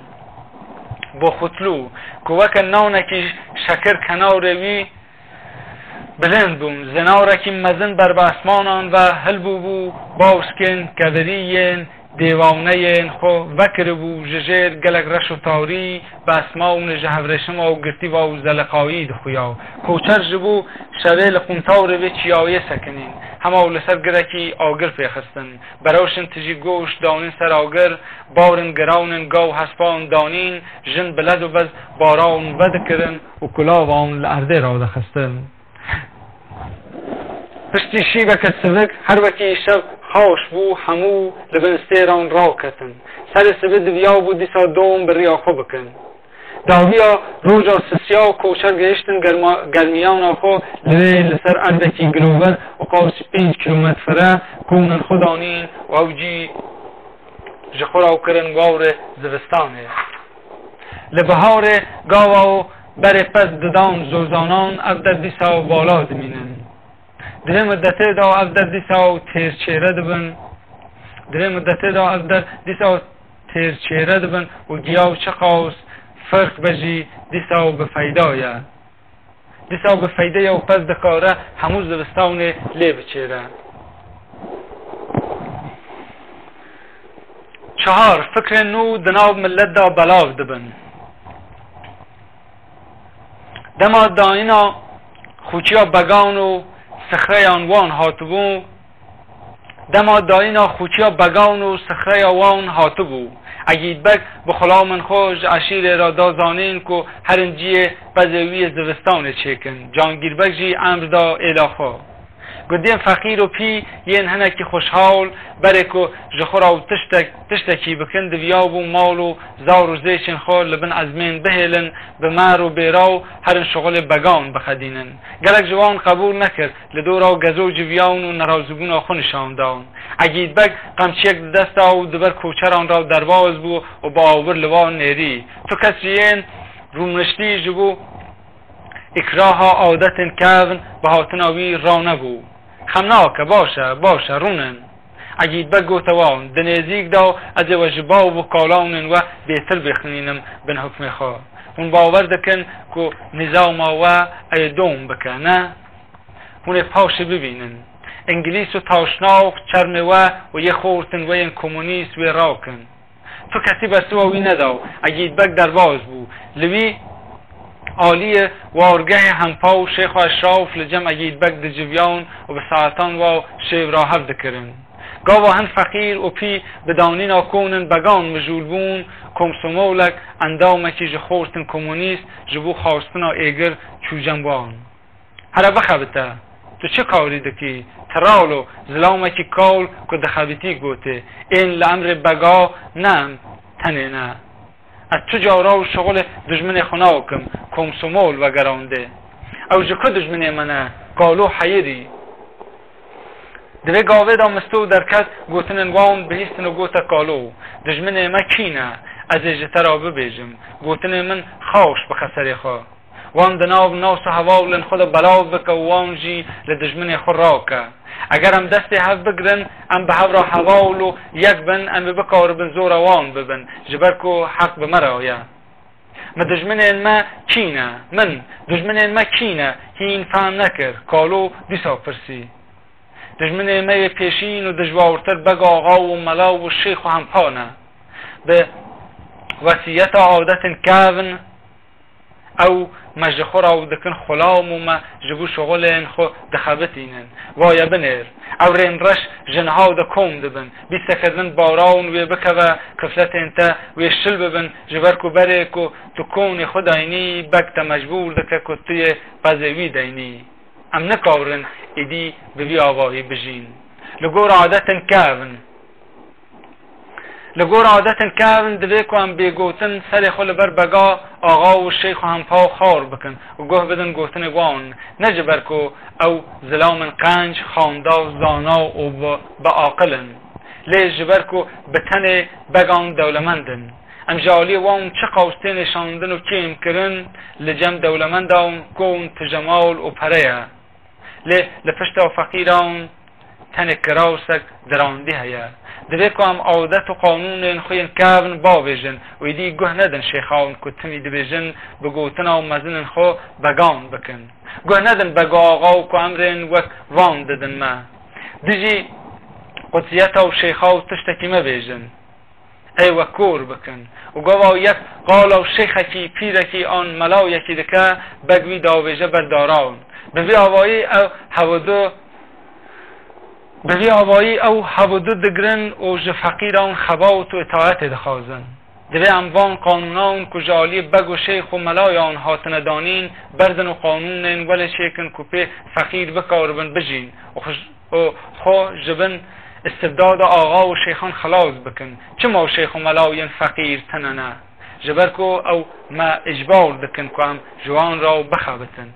Boxutlu, ku weke nawnekî şekir kenarê wî bilind bûn. Zinarekî mezin ber bi esmanan ve hilbûbû, bawskên kevirî yên dêwaneyên xwe vekiribû, ji jêr gelek reş û tarî bi esmanê ji hevrêşima û girtîva û zeliqayî dixuya. Koçer ji bo şevê li quntarê vê çiyayê sekinîn. Hema û li ser girekî agir pêxistin. Berewşin tijî goşt danîn ser agir, barên giranên gav hespan danîn, jin bi lez û bez baran vedikirin û kulavan li erdê radixistin. Piştî şîveke sivik, her wekî şev xaş bû, hemû li bin stêran raketin. Serê sibê diviyabû dîsa dom bi riya xwe bikin. Dawiya roja sisiya û koçer gehiştin germa-, germiyana xwe li wê li ser erdekî girover û qasî pênc kîlometre konên xwe danîn û ew cî ji xwe re kirin wawrê zivistanê. Li biharê gava û berê pez didan zozanan ev der dîsa vala dimînin. Di vê mudetê de ev der dîsa têr çêre dibin. Di vê mudetê de ev der dîsa têr çêre dibin û giya û çiqas firq be jî dîsa bi feyda ye. Dîsa bi feyde ye û pez dikare hemû zivistanê lê biçêre. Çahar, fikrên nû di nav milet de belav dibin. Dema dayîna xûçiya began û sixreyan wan hatibû, dema dayîna xûçiya began û sixreya wan hatibû, Egîd Beg bi xulamên xwe ji eşîrê re da zanîn ku herin ciyê pezê wî yê zivistanê çêkin. Cangîr Beg jî emr da êla xwe. Gundiyên feqîr û pî yên hinekî xweşhawl, berê ku ji xwe re û tiştek, tiştekî bikin, diviya bû mal û zar û zêçên xwe li bin ezmên bihêlin, bi mer û bêra û herin şixulê began bixedînin. Gelek ji wan qebûl nekir, li dora gezo civiyan û nerazîbûna xwe nîşan dan. Egîd Beg qemçiyek di dest da û di ber koçeran re derbas bû û bi awir li wan nêrî. Tu kes ji yên rûniştî ji bo îkraha adetên kevn bi hatina wî ranebû. Xem nake, baş e, baş e, rûnin. Egîd Beg gote wan, di nêzîk de ez ê we ji bav û kalanên we bêtir bixînim bin hukmê xwe. Hûn bawer dikin ku nîzama we ê dom bike, ne? Hûn ê paşê bibînin. Îngilîz û taşnax çermê we û yê xortin we yên komûnîst wê rakin. Tu kesî bersiva wî neda û Egîd Beg derbas bû. Li wî aliyê wargehê Hempa û Şêx Eşraf li cem Egîd Beg diciviyan û bi saetan wa şêv re hev dikirin. Gava hin feqîr û pî bi danîna konin began mijûl bûn, komsomolek, endamekî ji xortin komûnîst ji bo xwastina êgir çû cem wan. Here bixebite. Tu çi karî dikî? Tiralo, zilamekî kawl ku dixebitî gotê, ên li emrê bega ne em tenê ne. Ez tu cara û şixulê dijminê xwe nakim, komsomol vegerandê. Ew ji ku dijminê me ne, kalo heyirî. Di vê gavê de Misto derket, gotinên wan bihîstin û gote kalo, dijminê me kî ne? Ez ê ji te re bibêjim. Gotinên min xaş bixe serê xwe. Wan di nav nas û hevalên xwe de belav bike û wan jî li dijminê xwe rake. Eger em destê hev bigrin, em bi hev re heval û yek bin, em ê bikaribin zora wan bibin, ji ber ku heq bi me re ye. Mi dijminên me kî ne? Min, dijminên me kî ne? Hîn fehm nekir. Kalo dîsa pirsî. Dijminê me yê pêşîn û dijwartir beg axa û mela û şêx û hempa ne. Bi wesiyeta adetên kevn ew me ji xwe re dikin xulam û me ji bo şixulên xwe dixebitînin. Vaye binêr. Ew rên reş ji niha de kom dibin. Bîstekir din baran wê bikeve, kifletên te wê şil bibin, ji ber ku berê ku tu konê xwe daynî, beg te mecbûr dike ku tu yê qezê wî daynî. Em nikarin êdî bi vî avahî bijîn. Li gor adetên kevn. Li gor adetên kevn divê ku em bêgotin serê xwe li ber bega, axa û şêx û hempa xar bikin û guh bidin gotinê wan. Ne ji ber ku ew zilamên qenc, xanda, zana û bi, bi aqil in. Lê ji ber ku bi tenê began dewlemend in. Em ji aliyê wan çiqas tê nîşandin û kêmkirin, li cem dewlemendan kon tije mal û pere ye. Lê li pişta feqîran tenê kirasek dirandî heye. Divê ku em adet û qanûnên xwe yên kevn bavêjin û êdî guh nedin şêxan ku timî dibêjin, bi gotina û mezinên xwe began bikin. Guh nedin bega axa û ku emrên wek van didin me. Dijî qudsiyeta û şêxa û tiştekî mebêjin. Ê we kor bikin. Û gava yek qala û şêxekî, pîrekî an melayekî dike, beg wî davêje ber daran. Bi vî avayî ew hewedu, bi vî avayî ew hewedu digrin û ji feqîran xebat û îtaetê dixwazin. Divê em van qanûnan ku ji aliyê beg û şêx û melayan hatine danîn, berdin û qanûnên welê çêkin ku pê feqîr bikaribin bijîn û xwe û xwe ji bin istibdada axa û şêxan xilas bikin. Çima şêx û mela yên feqîr tune ne? Ji ber ku ew me îcbar dikin ku em ji wan re bixebitin.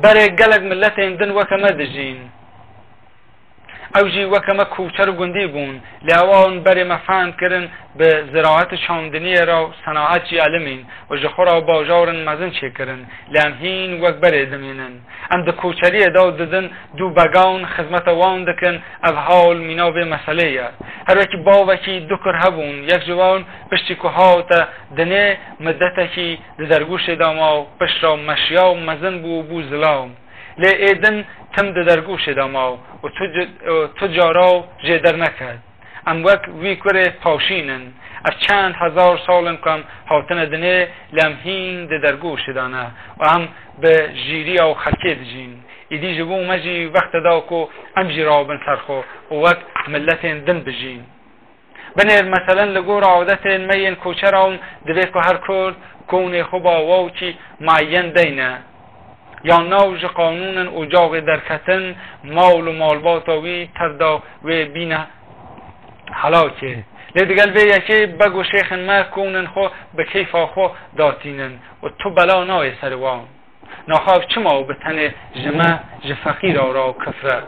Berê gelek miletên din weke me dijîn. Ew jî weke me koçer û gundî bûn, lê ewan berê me fehm kirin, bi ziraet û çandiniyê re û senaet jî elimîn û ji xwe re bajarên mezin çêkirin, lê em hîn wek berê dimînin. Em di koçeriyê de didin dû began, xizmeta wan dikin, ev hal mîna vê meselê ye. Her wekî bavekî du kur hebûn, yek ji wan piştî ku hate dinê, midetekî di dergûşê de ma û pişt re meşiya û mezin bû û bû zilam. Lê ê din tim di dergûşê de ma û tu, tu cara jê derneket. Em wek wî kurê pawşîn in. Ev çend hezar sal in ku em hatine dinê, lê em hîn di dergûşê de ne û em bi jîriya û xelkê dijîn. Îdî ji bo me jî wexte da ku em jî rabin ser xwe û wek miletên din bijîn. Binêr, meselen, li gor adetên me yên koçeran divê ku her kurd konê xwe bi awakî mueyen deyne. ya nav ji qanûn in, ocaxê derketin, mal û malbata wî tevda wê bîne helakê. Lê digel vê yekê beg û şêxên me kûn in xwe bi keyfa xwe datînin û tu bela nayê ser wan. Naxav çima û bi tenê ji me, ji feqîra re û kifre?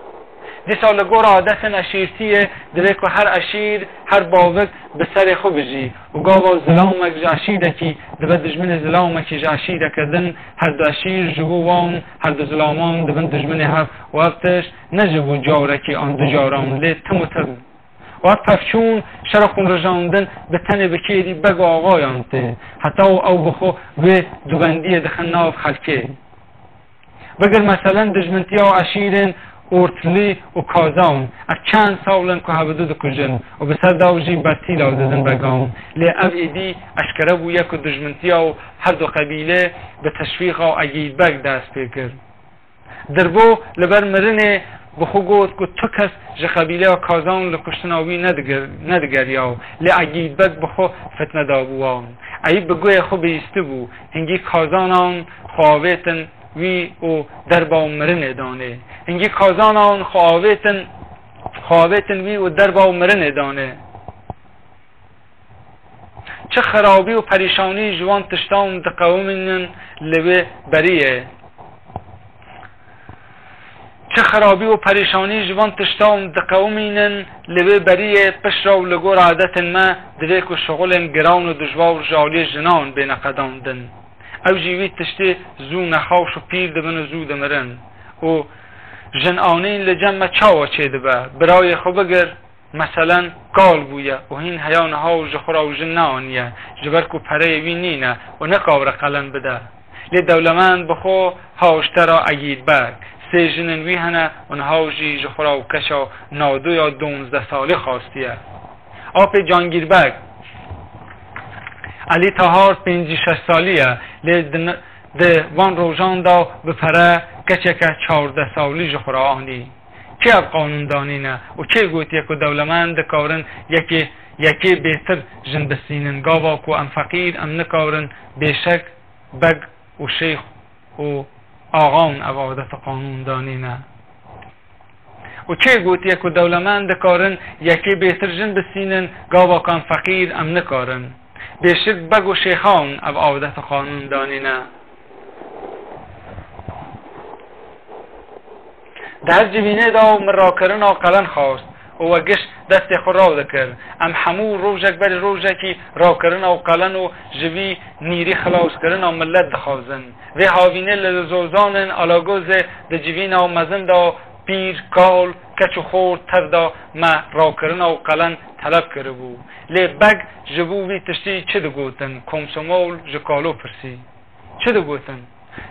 Dîsa li gor adetên eşîrtiyê divê ku her eşîr, her bavik bi serê xwe bijî û gava zilamek ji eşîrekî dibe dijminê zilamekî ji eşîreke din, her du eşîr ji bo wan, her du zilaman dibin dijminê hev û ev tişt ne ji bo carekî an du caran, lê tim û tim. Û ev pevçûn, şer û xûnrijandin bi tenê bi kêrî beg û axayan tê, heta û ew bi xwe wê dubendiyê dixin nav xelkê. Bigir meselen dijmintiya eşîrên Ortlî û Kazan, ev çend sal in ku hevidu dikujin û bi ser daw jî bertîla didin began. Lê ev êdî eşkere bûye ku dijmintiya û her du qebîlê bi teşwîqa Egîd Beg dest pê kir. Dirbo li ber mirinê bi xwe got ku tu kes ji qebîleya Kazan li kuştina wî nedigir-, nedigeriya û lê Egîd Beg bi xwe fitne dabû wan. Eyîb bi guhê xwe bihîstibû. Hingî Kazanan xwe avêtin wî û derba û mirinê danê. Hingî Kazanan xwe avêtin, xwe avêtin wî û derba û mirinê danê. Çi xirabî û perîşanî ji wan tiştan diqewimînin li wê beriyê. Çi xirabî û perîşanî ji van tiştan diqewimînin li wê beriyê, piştre û li gor adetên me divê ku şixulên giran û dijwar ji aliyê jinan bêne qedandin. Ew jî wî tiştê zû nexweş û pîr dibin û zû dimirin. Û jin anîn li cem me çawa çêdibe? Birayê xwe bigir, meselen, kal bûye û hîn heya niha û ji xwe re ew jin neaniye, ji ber ku pereyê wî nîne û nikawire qelen bide. Lê dewlemend bi xwe ha ji te re Egîd Beg, sê jinên wî hene û niha jî ji xwe re ew keça nadoya duwazdeh salî xastiye. Apê Cangîr Beg, Elî Tahar, pêncî şeş salî ye, lê di, di van rojan de bi pere keçeke çardeh salî ji xwe re anî. Kê ev qanûn danîne û kê gotiye ku dewlemend dikarin yekê, yekê bêtir jin bistînin? Gava ku em feqîr, em nikarin bêşek beg û şêx û axan ev adet û qanûn danîne? Û kê gotiye ku dewlemend dikarin yekê bêtir jin bistînin, gava ku em feqîr, em nikarin bêşik beg û şêxan ev adet û qanûn danîne? Di her civînê de min rakirina qelen xwest û we giş destê xwe raw dikir. Em hemû rojek berî rojekî rakirina û qelen û ji vî nîrî xelaskirina milet dixwazin. Vê havînê li zozanên Alagozê di civîna mezin de pîr, kal, keç û xort tev de me rakirina û qelen teleb kiribû. Lê beg ji bo vî tiştî çi digotin? Komsomol ji kalo pirsî. Çi digotin?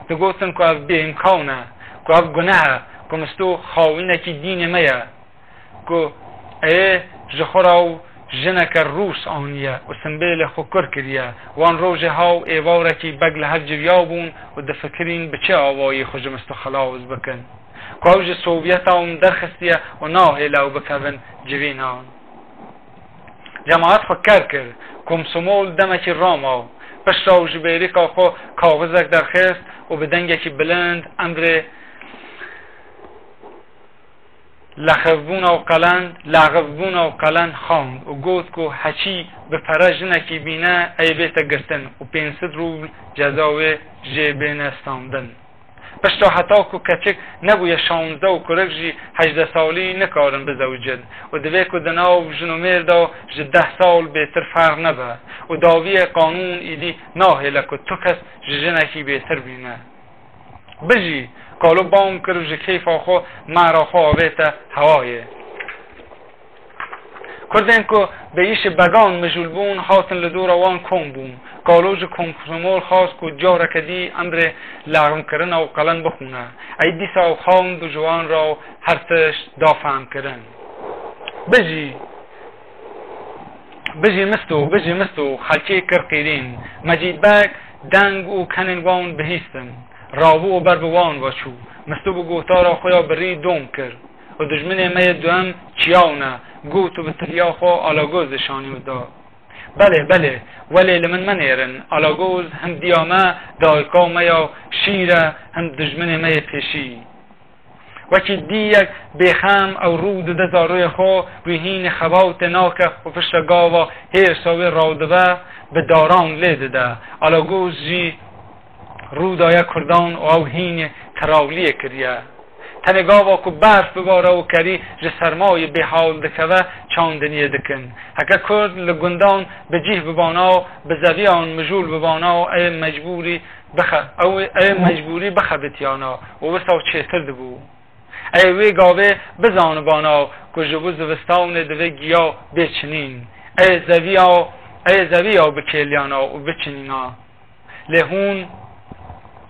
Digotin ku ev bêîmkan e, ku ev guneh e, ku Misto xawînekî dînê me ye, ku ê ji xwe re û jineke rûs aniye û simbêlê xwe kur kiriye. Wan rojê ha û êvarekî beg li hev civiya bûn û difikirîn bi çi awayî xwe ji Misto xelas bikin. Ku ew ji Sovyetan derxistiye û nahêle ew bikevin civînan. Cemaet xwe ker kir. Komsomol demekî rama û piştre û ji bêrîka xwe kaxizek derxist û bi dengekî bilind emrê lexivbûna û qelen, lexivbûna û qelen xand û got ku heçî bi pere jinekî bîne, ey bête girtin û pênc sed rûbl ceza wê jê bêne standin. Pişta heta ku keçik nebûye şanzdeh û kurik jî hejdeh salî nikarin bizewicin û divê ku di nav jin û mêr de ji deh sal bêtir ferq nebe û dawiyê qanûn îdî nahêle ku tu kes ji jinekî bêtir bîne. Bijî! Kalo bang kir û ji keyfa xwe mehra xwe avête hewayê. Kurdên ku bi îşê began mijûl bûn, hatin li dora wan kom bûn. Kalo ji Komsomol xwest ku careke dî emrê leximkirina û qelen bixwîne. Ey dîsa ew xand û ji wan re her tişt da fehmkirin. Bijî! Bijî Misto, bijî Misto, xelkê kir qîrîn. Mecîd Beg deng û kenên wan bihîstin. Rabû û ber bi wan ve çû. Misto bi gotara xwe ya birî dom kir. Û dijminê me yê duem çiyaw ne, got û bi tiriya xwe Alagozê şanî wî da. Belê, belê, welê li min menêrin. Alagoz him diya me, dayika me ya şîr e, him dijminê me yê pêşî. Wekî dîyek bêxem ew rû dide zaroyê xwe, wî hînê xebatê nake û piştre gava hêrsa wê radibe, bi daran lê dide. Alagoz jî rû daye kurdan û ew hînê terawliyê kiriye. Tenê gava ku berf bibare û kerî ji sermayê bêhal dikeve, çandiniyê dikin. Heke kurd li gundan bi cih bibana, bi zeviyan mijûl bibana, ê mecbûrî bixe-, ew ê mecbûrî bixebitiyana û wisa çêtir dibû. Ê wê gavê bizanibana ku ji bo zivistanê divê giya bê çinîn. Ê zeviya, ê zeviya bikêliyana û biçinîna. Lê hûn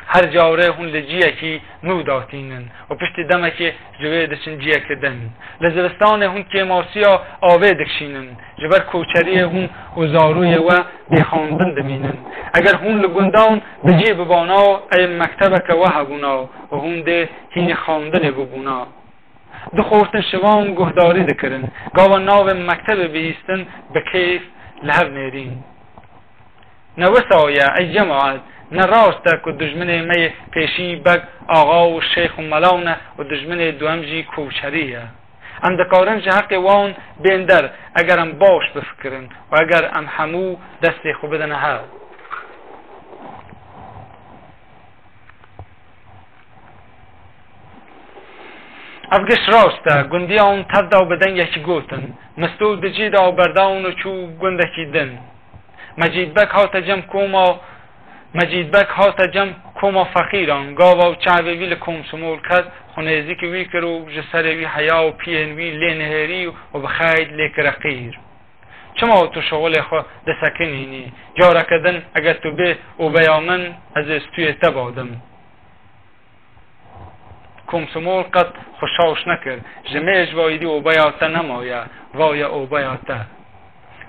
her care hûn li ciyekî nû datînin û piştî demekê ji wê diçin ciyekê din. Li zivistanê hûn kêmasiya avê dikişînin. Ji ber koçeriyê hûn û zarûyê we bêxandin dimînin. Eger hûn li gundan bi cih bibana, ê mektebeke we hebûna û hûn dê hînî xandinê bibûna. Dixortin şivan guhdarî dikirin. Gava navê mektebê bihîstin bi keyf li hev nêrîn. Ne wisa ye, ey cemaet, ne rast e ku dijminê me yê pêşî beg, axa û şêx û melaw ne û dijminê duhem jî koçerî ye. Em dikarin ji heqê wan bên der, eger em baş bifikirin û eger em hemû destê xwe bidine hev. Ev giş rast e, gundiya hûn tev da û bi dengekî gotin. Misto di cî da û berda hûn û çû gundekî din. Mecîd Beg hate cem koma, Mecîd Beg hate cem koma feqîran, gava û çavê wî li Komsomol ket, xwe nêzîkî wî kir û ji serê wî heya û piyên wî lê nihêrî û bi xeyl lê kire qîr. Çima tu şixulê xwe disekinînî? Careke din eger tu bê obeya min, ez ê stûyê te badim. Komsomol qet xwe şaş nekir. Ji mêj ve êdî obeya te nemaye, va ye obeya te.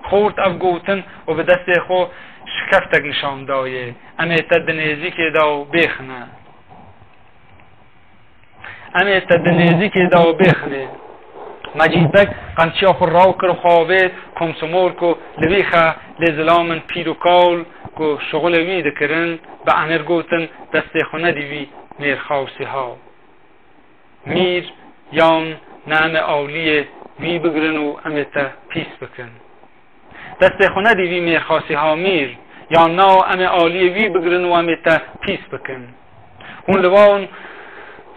Xort ev gotin û bi destê xwe şikeftek nîşan dayê. Em ê te di nêzîkê de û bêxine. Em ê te di nêzîkê de û bêxinê. Mecîd Beg qemçiya xwe raw kir û xwe avêt, Komsomol ku li vî xe lê zilamên pîr û kawl ku şixulê wî dikirin, bi emir gotin, destê xwe nedî vî mêrxa û sîha. Mîr yan ne em ê aliyê wî bigirin û em ê te pîs bikin. Destê xwe nedî vî mêrxasî ha mîr, yan na em ê aliyê wî bigirin û em ê te pîs bikin. Hûn li wan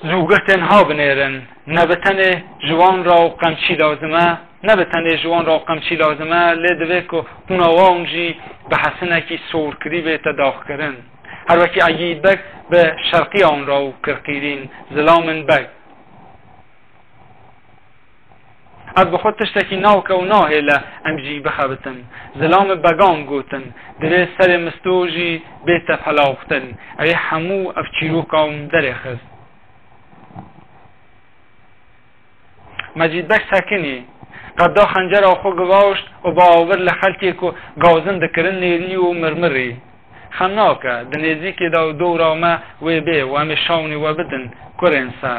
zûgirtên ha binêrin, ne bi tenê ji wan re qemçî lazim e, ne bi tenê ji wan re qemçî lazim e, lê divê ku qûna wan jî bi hesinekî sorkirî bête daxkirin. Her wekî Egîd Beg bi şerqiya wan re kir qîrîn, zilamên Beg. Ez bi xwe tiştekî nake û nahêle em jî bixebitin. Zilamê Began gotin, divê serê Misto jî bête pelaxtin. Ew ê hemû ev çîroka wan derêxist. Mecîd Beg sekinî, qeda xencera xwe givaşt û bi awir li xelkê ku gazin dikirin nêrî û mirmirî. Xem nake, di nêzîkê de û dora me wê bê û em ê şawnê we bidin kurên se.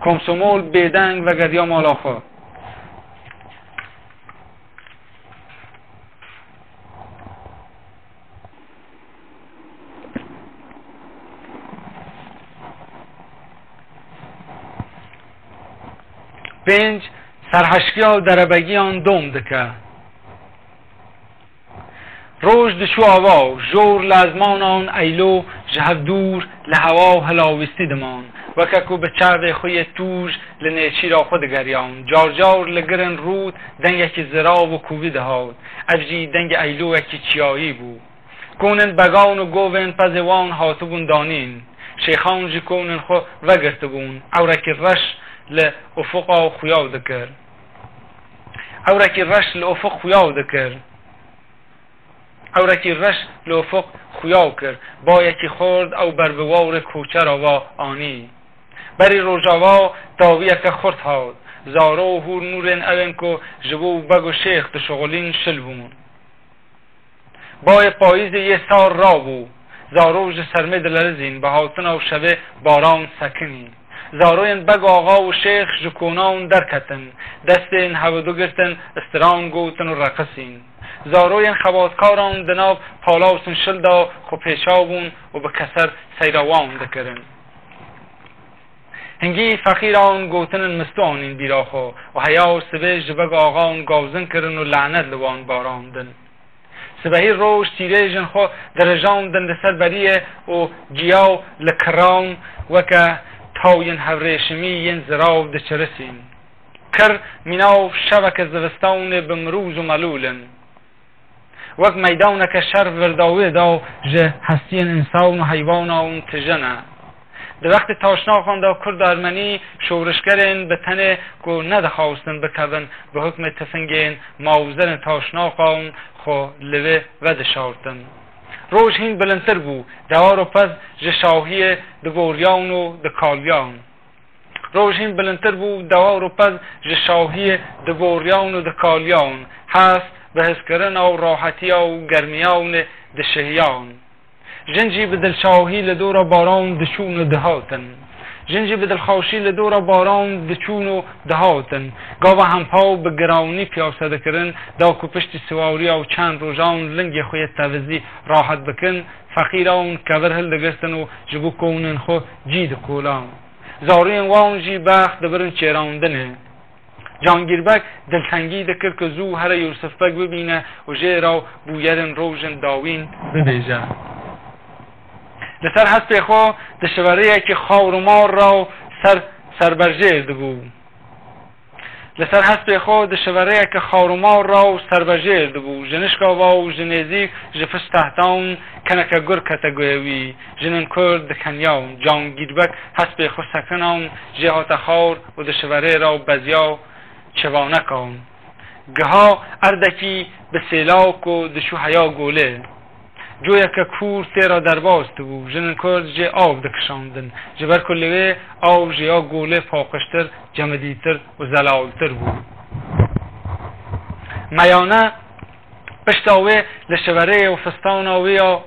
Komsomol bêdeng vegeriya mala xwe. Pênc, serheşkiya û derebegiyan dom dike. Roj diçû ava û jor li ezmanan eylo ji hev dûr li hewa û hilawîstî diman, weke ku bi çavê xwe yê tûj li nêçîra xwe digeriyan. Car car li girên rût dengekî zirav û kûvî dihat. Ev jî dengê eylowekî çiyayî bû. Konên Began û govên pezê wan hatibûn danîn. Şêxan jî konên xwe vegirtibûn. Ewrekî reş li ufuqa xuyaw dikir. Ewrekî reş li ufuq xuyaw dikir. Ewrekî reş li ufuq xuyaw kir. Bayekî xurt ew ber bi wawrê koçera ve anî. Berî rojava dawiyeke xurt hat. Zaro û hûr nûrên ewên ku ji bo beg û şêx dişixulîn şil bûn. Bayê payîzê yê sar rabû. Zaro ji sermê dilerizîn, bi hatina û şevê baran sekinî. Zaroyên beg, axa û şêx ji konan derketin. Destên hevidu girtin, stiran gotin û reqisîn. Zaroyên xebatkaran di nav palawsin şil de xwe pêşaw bûn û bi keser seyra wan dikirin. Hingî feqîran gotin in misto anîn bîra xwe û heya û sibê ji beg axan gavzin kirin û lanet li wan barandin. Sibehî roj tîrêjin xwe dirijandin li ser beriyê û giyaw li kiran weke tawiyên hevrêşimî yên zirav diçirisîn. Kir mîna û şeveke zivistanê bi mirûz û melûl in. Wek meydaneke şer virdawê da û ji hestiyên însan û heywanan tije ne. Di wextê taşnaxan de Kurd û Ermenî şorişgerên bi tenê ku nedixwastin bikevin bi hukmê tifingên mawzerên taşnaxan xwe li vê vedişartin. Roj hîn bilindtir bû, dewar û pez ji şahiyê diboriyan û dikaliyan. Roj hîn bilindtir bû, dewar û pez ji şahiyê diboriyan û dikaliyan. Hest, bihizkirina û rahetiya û germiyan dişihiyan. Jin jî bi dilşahî li dora baran diçûn û dihatin. Jin jî bi dilxweşî li dora baran diçûn û dihatin. Gava hempa û bi giranî piyase dikirin, da ku piştî siwariya û çend rojan lingê xwe yê tevizî rahet bikin, feqîran kevir hildigistin û ji bo konên xwe cî dikolan. Zariyên wan jî bext dibirin çêrandinê. Cangîrbek diltengî dikir ku zû here Yûsifbeg bibîne û jê re bûyerên rojên dawîn bibêje. Li ser hespê xwe di şivereyekî xawr û mar re û ser serberjêr dibû. Li ser hespê xwe di şivereyeke xawr û mar re û serberjêr dibû. Ji nişka ve û ji nêzîk ji pişt tehtan keneke gur kete guhê wî. Jinên Kurd dikeniyan. Cangîrbek hespê xwe sekinan, jê hate xawr û di şiverê re û beziya çivanekan. Giha erdekî bi sêlawek û diçû heya golê. Coyeke kûr tê re derbas dibû. Jinên Kurd jê av dikişandin. Ji ber ku li wê av ji ya golê paqijtir, cemidîtir û zelaltir bû. Meyane pişta wê li şiverê û fistana wê ya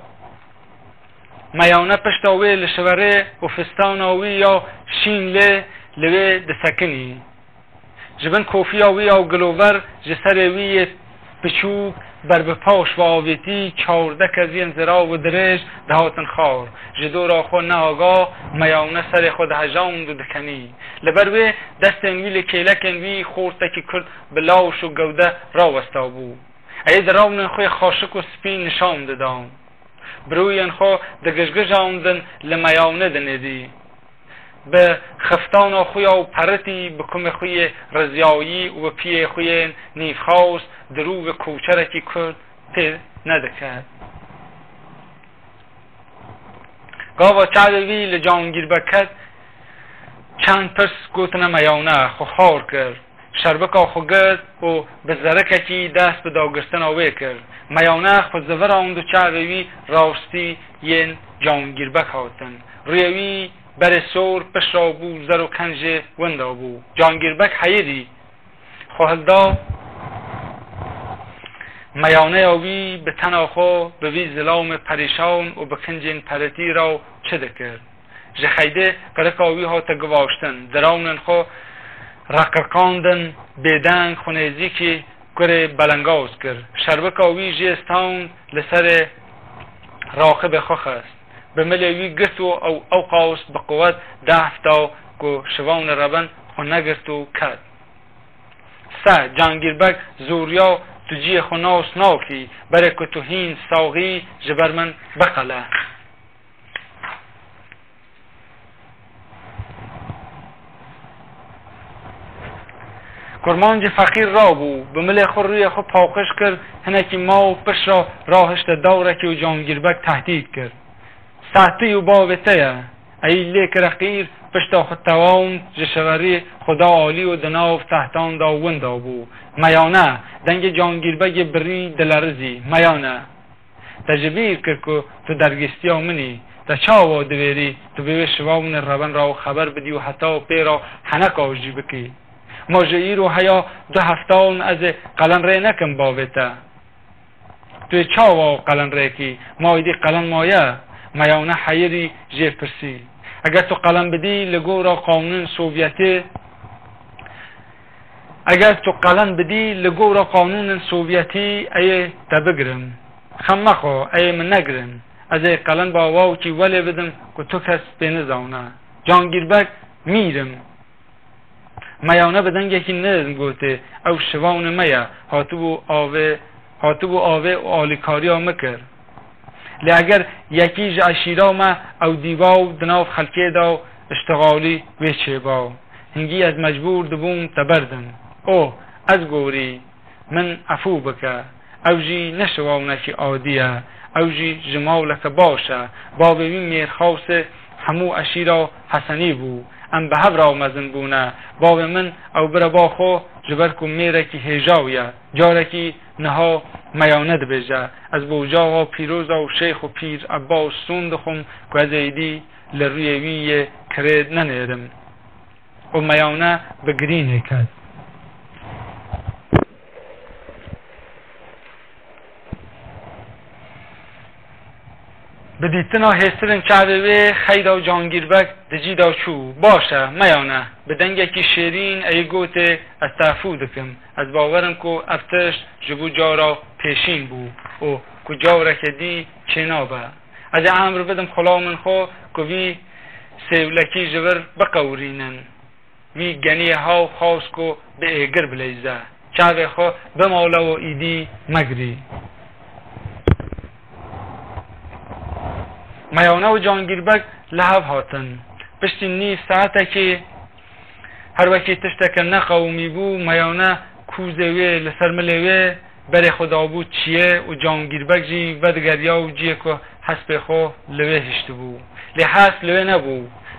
Meyane pişta wê li şiverê û fistana wî ya şîn lê li wê disekinî. Ji bin kofiya wî ya gilover ji serê wî yê piçûk ber bi paş ve avêtî çardeh keziyên zirav û dirêj dihatin xar. Ji dora xwe neaga Meyane serê xwe dihejand û dikenî. Li ber wê destên wî li kêlekên wî xortekî kurt bi lawş û gewde rawestabû. Ey di rewnên xwe xaşik û spî nîşan didan. Birûyên xwe digijgijandin, li Meyane dinêdî. Bi xiftana xwe ya û peritî bi kumê xwe yê rizyayî û bi piyê xwe yên nîvxas dirû ve koçerekî Kurd pê nediket. Gava çavê wî li Cangîrbek ket, çend pirs gotine Meyane, xwe xar kir. Şerbika xwe girt û bi zerikekî dest bi dagirtina wê kir. Meyane xwe zivirand û çavê wî rastî yên Cangîrbek hatin. Rûyê wî berê sor, pişra bû, zer û kencê winda bû. Cangîrbek heyirî xwe hilda Meyaneya wî bi tena xwe bi vî zilamê perîşan û bi kincên peritî re çi dikir? Ji xeydê qirika wî hate givaştin, dirawnên xwe reqirqandin, bêdeng xwe nêzîkî kurê belengaz kir. Şerbika wî jê stand, li serê raqibê xwe xist. Bi milê wî girt û ew ewqas bi quwet dehf da ku şivanê reben xwe negirt û ket. Se, Cangîrbek, zoriya tu cihê xwe nas nakî, berê ku tu hîn saxî ji ber min biqele. Kurmancî feqîr rabû, bi milê xwe rûyê xwe paqij kir, hinekî ma û pişra rahişte dawrekê û Cangîrbek tehdît kir. Sahtî û bavê te ye. Ey lê kire qîr, pişta xwe tewand, ji şeverî xwe da alî û di nav tehtan da winda bû. Meyane, dengê Cangîrbegê birî dilerizî. Meyane, te ji bîr kir ku tu dergîstiya min î. Te çawa divêrî tu bi wê şivanê reben re xeber bidî û heta pê re heneka jî bikî? Ma ji îro heya du heftan ez ê qelen rê nekim bavê te. Tu yê çawa qelen rêkî? Ma êdî qelen maye? Meyane heyirî jê pirsî. Eger tu qelen bidî, li gora qanûnên Sovyetê Eger tu qelen bidî, li gora qanûnên Sovyetî eyê te bigirin. Xem mexwe, eyê min negirin. Ez ê qelen bi awayekî welê bidim ku tu kes pê nizane. Cangîrbek, mîr im. Meyane bi dengekî nirm gotê, ew şivanê me ye, hatibû avê, hatibû avê û alîkariya min kir. Lê eger yekî ji eşîra me ew dîba û di nav xelkê de û îştixalî wê çêba, hingî ez mecbûr dibûm te berdim. Oh, ez gorî, min efû bike. Ew jî ne şiwanekî adî ye. Ew jî ji mawleke baş e. Bavê wî mêrxawsê hemû eşîra Hesenî bû. Em bi hev re mezin bûne. Bavê min ew bire ba xwe ji ber ku mêrekî hêja wî ye. Carekî niha Meyane dibêje, ez bi ocaxa pîroza û Şeyx û Pîr Ebbas stûn dixwim ku ez êdî li rûyê wî yê kirê nenêrim. Û Meyane bi girînê ket. Bi dîtina hêsirên çavê wê, Xeyda û Cangîrbek di cî de çû. Baş e, Meyane, bi dengekî şêrîn ey gotê, ez te efû dikim. Ez bawer im ku ev tişt ji bo cara pêşîn bû û ku careke dî çênabe. Ez ê emr bidim xulamên xwe ku vî sêwlekî ji vir biqewirînin. Vî geniyê haw xwest ku bi êgir bileyze. Çavê xwe bimale û îdî megirî. Meyane û Cangîrbek li hev hatin. Piştî nîv saetekê, her wekî tişteke neqewimî bû, Meyane kûzê wê li ser milê wê berê xwe dabû çiyê û Cangîrbek jî vedigeriya û ciyê ku hespê xwe li wê hiştibû. Lê hesp li wê nebû.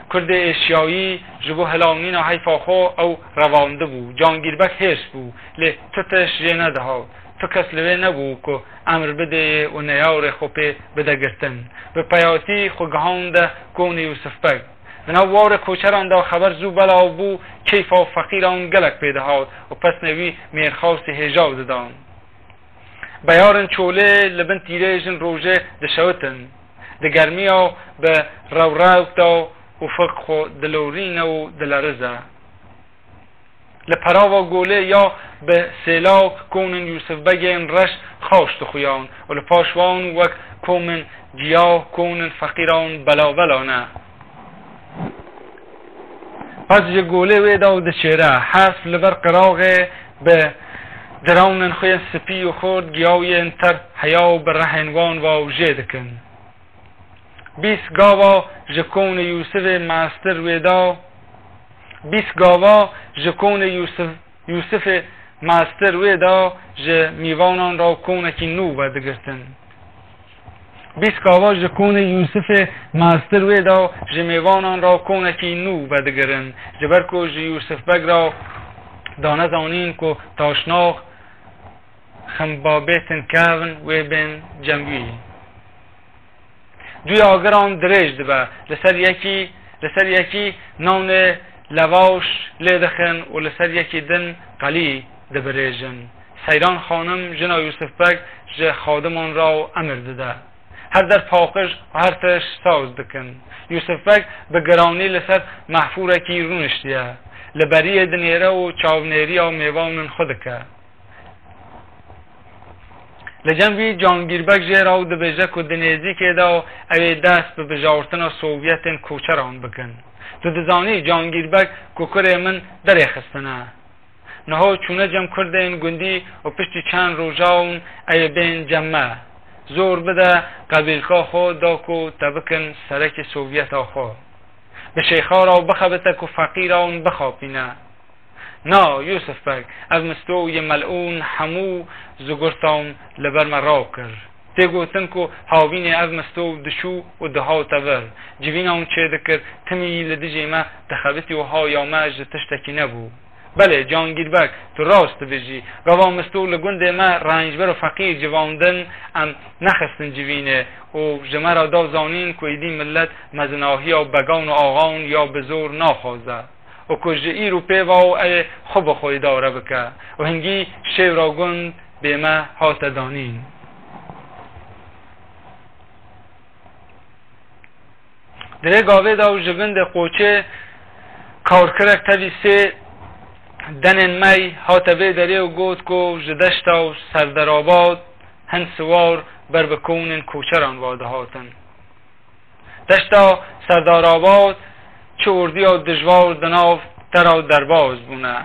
Kurdê êşiyayî ji bo hilavnîna heyfa xwe ew revandibû. Cangîrbek hêrs bû, lê tu tişt jê nedihat. Tu kes li wê nebû ku emr bidê û neyarê xwe pê bide girtin. Bi peyatî xwe gihande konê Yûsifbeg. Di nav warê koçeran de xeber zû belav bû, keyfa feqîran gelek pê dihat û pesnê wî mêrxasî hêjav didan. Beyarên çolê li bin tîrêjên rojê dişewitin. Di germiya bi rewrewk de ûfik xwe dilorîne û dilerize. Li perava golê ya bi sêlak konên Yûsifbegên reş xaş dixuyan û li paş wan wek komên giyah konên feqîran belabela ne. Qet ji golê wê de û diçêre. Hesp li ber qiraxê bi dirawnên xwe yên spî û xurt giyawiyên ter heya û bi rehên wan ve û jê dikin. Bîst gava ji konê Yûsifê mestir wê de, bîst gava ji konê Yûsif, Yûsifê mestir wê de ji mîvanan re konekî nû vedigirtin. Bîst gava ji konê Yûsifê mestir wê de ji mêvanan re konekî nû vedigirin. Ji ber ku ji Yûsifbeg re dane zanîn ku taşnax ximbabêtin kevn wê bên cem wî. Dûya agiran dirêj dibe. Li ser yekî, li ser yekî nanê levaş lê dixin û li ser yekî din qelî dibirêjin. Seyran xanim, jina Yûsifbeg, ji xadiman re emir dide. Her der paqij û her tişt saz dikin. Yûsifbeg bi giranî li ser mehfûrekî rûniştiye. Li beriyê dinêre û çavnêriya mêvanên xwe dike. Li cem wî Cangîrbek jê re û dibêje ku di nêzîkê de ew ê dest bi bijartina Sovyetên koçeran bikin. Tu dizanî Cangîrbek ku kurê min derê xistine. Niha çûne cem kurdên gundî û piştî çend rojan ê bên cem me. Zor bide qebîlka xwe da ku te bikin serekê Sovyeta xwe. Bi şêxa re bixebite ku feqîran bixapîne. Na, Yûsif Beg, ev misto yê melûn hemû zugurtan li ber me raw kir. Tê gotin ku havînê ev misto diçû û dihate vir. Civînan çêdikir, timî li dijê me dixebitî û haya me ji tiştekî nebû. Belê, Cangîr Beg, tu rast dibêjî. Gava misto li gundê me rencber û feqîr civandin, em nexistin civînê û ji me re da zanîn ku êdî milet mezinahiya began û axan ya bi zor naxwaze. û ku ji îro pê ve û ê xwe bi xwe îdare bike û hingî şêwra gund bê me hate danîn. Di rê gavê de û ji gundê Qoçê karkirek tevî sê Denên mey hate vê derê û got ku ji deşta û Serdarabad hin siwar ber bi kownên koçeran ve dihatin. Deşta Serdarabad çi ordiya dijwar di nav te ra derbas bûne.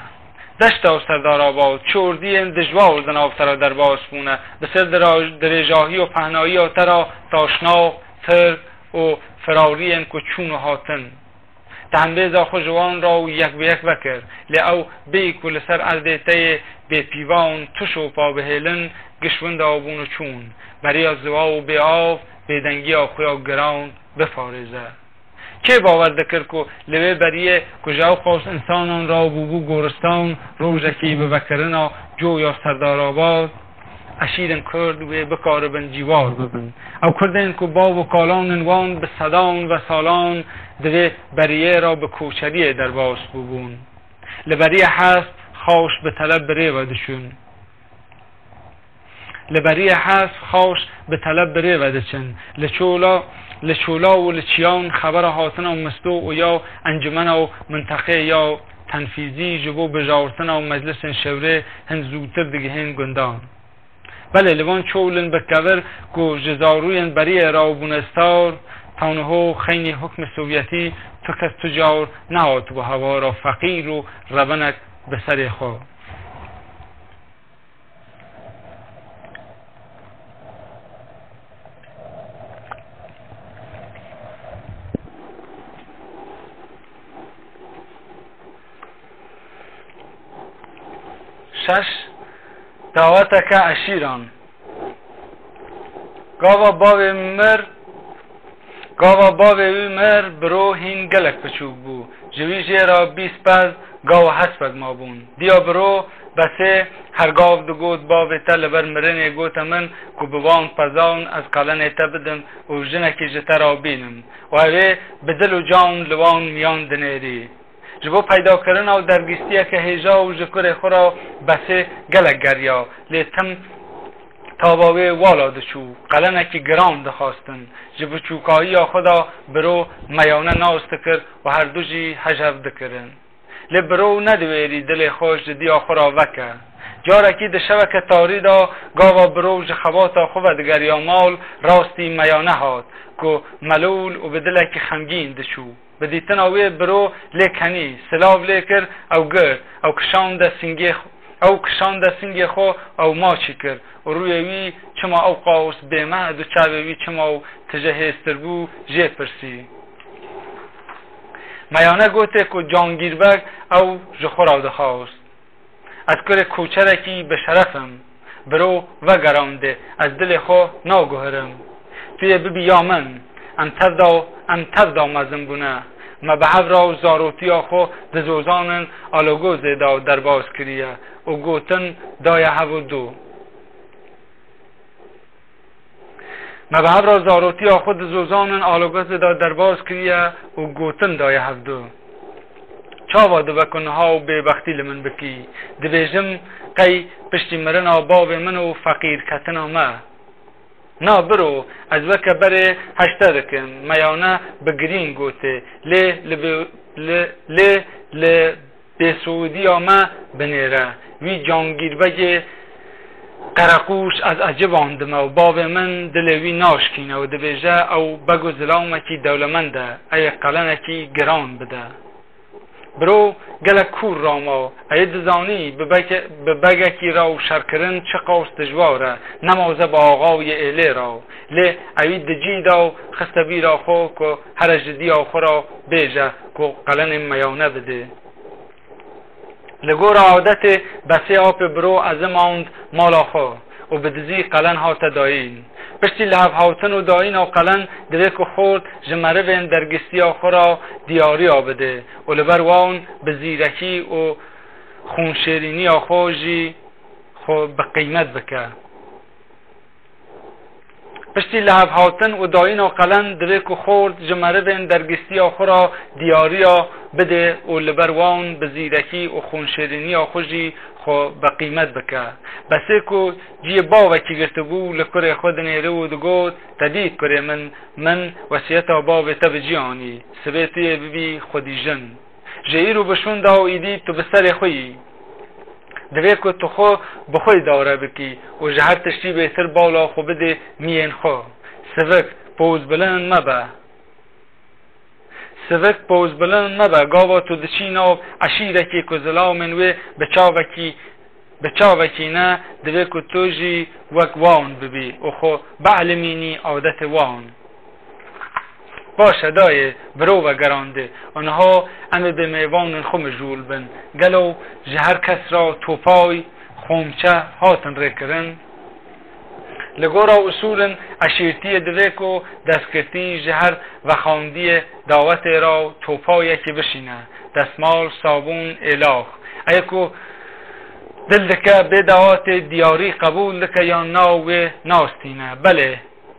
Deşta Serdarabad çi ordiyên dijwar di nav te ra derbas bûne. Bi ser dira-, dirêjahiya û pehnayiya te ra taşnax, tirk û firariyên ku çûn û hatin. Te hembêza xwe ji wan re û yek bi yek vekir, lê ew bêyî ku li ser erdê te yê bêpîvan tu şopa bihêlin, giş winda bûn û çûn. Beriya ziwav û bêav, bêdengiya xwe ya giran biparêze. Kê bawer dikir ku li wê beriyê ku ji ew qas însanan re bûbû goristan, rojekî bi vekirina coya Serdarabad, eşîrên Kurd wê bikaribin cîwar bibin. Ew Kurdên ku bav û kalanên wan bi sedan ve salan di vê beriyê re bi koçeriyê derbas bûbûn. Li beriyê hesp xaş bi teleb bi rê ve diçûn. Li beriyê hesp xaş bi teleb bi rê ve diçin. Li çola, li çola û li çiyan xebera hatina Misto û ya encûmena û minteqê ya tenfîzî ji bo bijartina û meclisên şewrê hin zûtir digihên gundan. Belê, li van çolên bi kevir ku ji zarûyên beriyê re bûne star, ta niho xeynî hukmê Sovyetî tu kes tu car nehatibû hevara feqîr û rebenek bi serê xwe. Şeş, daweteke eşîran. Gava bavê mir, gava bavê wî mir, biro hîn gelek piçûk bû. Ji wî jê re bîst pez gav û hespek mabûn. Diya biro besê her gav digot, bavê te li ber mirinê gote min ku bi van pezan ez qelenê te bidim û jinekî ji te re bînim û ew ê bi dil û can li wan miyan dinêrî. Ji bo peydakirina û dergîstiyeke hêja û ji kurê xwe re besê gelek geriya, lê tim tava wê wala diçû, qelenekî giran dixwastin. Ji biçûkayiya xwe de biro meyane nas dikir û herdu jî hejhev dikirin. Lê biro nediwêrî dilê xwe ji diya xwe re veke. Carekî di şeveke tarî de gava biro ji xebata xwe vedigeriya mal, rastî meyane hat ku melûl û bi dilekî xemgîn diçû. Bi dîtina wê biro lê kenî, silav lê kir, ew girt, ew kişande singê xwe, ew kişande singê xwe, ew maçî kir û rûyê wî çima ew qas bêmehd û çavê wî çima ew tije hêztir bû, jê pirsî. Meyane gotê ku Cangîrbeg ew ji xwe re dixwast. Ez kurê koçerekî bi şeref im. Biro vegerandê, ez dilê xwe naguhirim. Tu yê bibî ya min. Em tevda, em tevda mezin bûne. Me bi hev re û zarotiya xwe di zozanin Alagozê de derbas kiriye û gotin daye hev û du. Me bi hev re zarotiya xwe di zozanin Alagozê de derbas kiriye û gotin daye hevdu. Çawa dibe ku niha ew bêbextî li min bikî? Dibêjim, qey piştî mirina bavê min û feqîrketina me? Na biro, ez weke berê heşte dikim, meyane bi girîn gotê, lê li bi-, li, lê li bêsiûdiya me binêre. Wî Cangîrbegê qereqûş ez ecibandime û bavê min dilê wî naşkîne û dibêje ew beg û zilamekî dewlemend e, eyê qelenekî giran bide. Biro gelek kûr rama, eyê dizanî bi bege-, bi begekî re û şerkirin çiqas dijwar e, nemaze bi axa û yê êlê re. Lê ewî di cî de û xiste bîra xwe ku here ji diya xwe re bêje ku qelenê meyane bidê. Li gora adetê besê apê biro ezimand mala xwe û bi dizî qelen hate dayîn. Piştî lihevhatin û dayîna qelen divê ku xort ji merivên dergîstiya xwe re diyariya bidê û li ber wan bi zîrekî û xûnşêrîniya xwe jî xwe bi qîmet bike. Piştî lihevhatin û dayîna qelen divê ku xort ji merivên dergîstiya xwe re diyariya bidê û li ber wan bi zîrekî û xûnşêrîniya xwe jî xwe bi qîmet bike. Besê ku ciyê bavekî girtibû, li kurê xwe dinêrî û digot, te dît kurê min, min wesiyeta bavê te bi cî anî, sibê tu yê bibî xwedî jin. Ji îro bi şûnda û îdî tu bi serê xwe yî. Divê ku tu xwe bi xwe îdare bikî û ji her tiştî bêtir bala xwe bidê miyên xwe. Sivik, pozbilind mebe. Sivik, pozbilind mebe. Gava tu diçî nav eşîrekî ku zilamên wê bi çavekî, bi çavekî ne, divê ku tu jî wek wan bibî û xwe bielîmînî adetê wan. Baş e, dayê, biro vegerandê. Aniha em ê bi mêvanên xwe mijûl bin. Gelo ji her kes re topay, xomçe hatin rêkirin? Li gora usûlên eşîrtiyê divê ku destgirtî ji her vexwendiyê dawetê re topayekî bişîne. Destmal, sabûn, êlax. Ê ku dil dike bê dawetê diyarî qebûl dike yan na wê nastîne. Belê,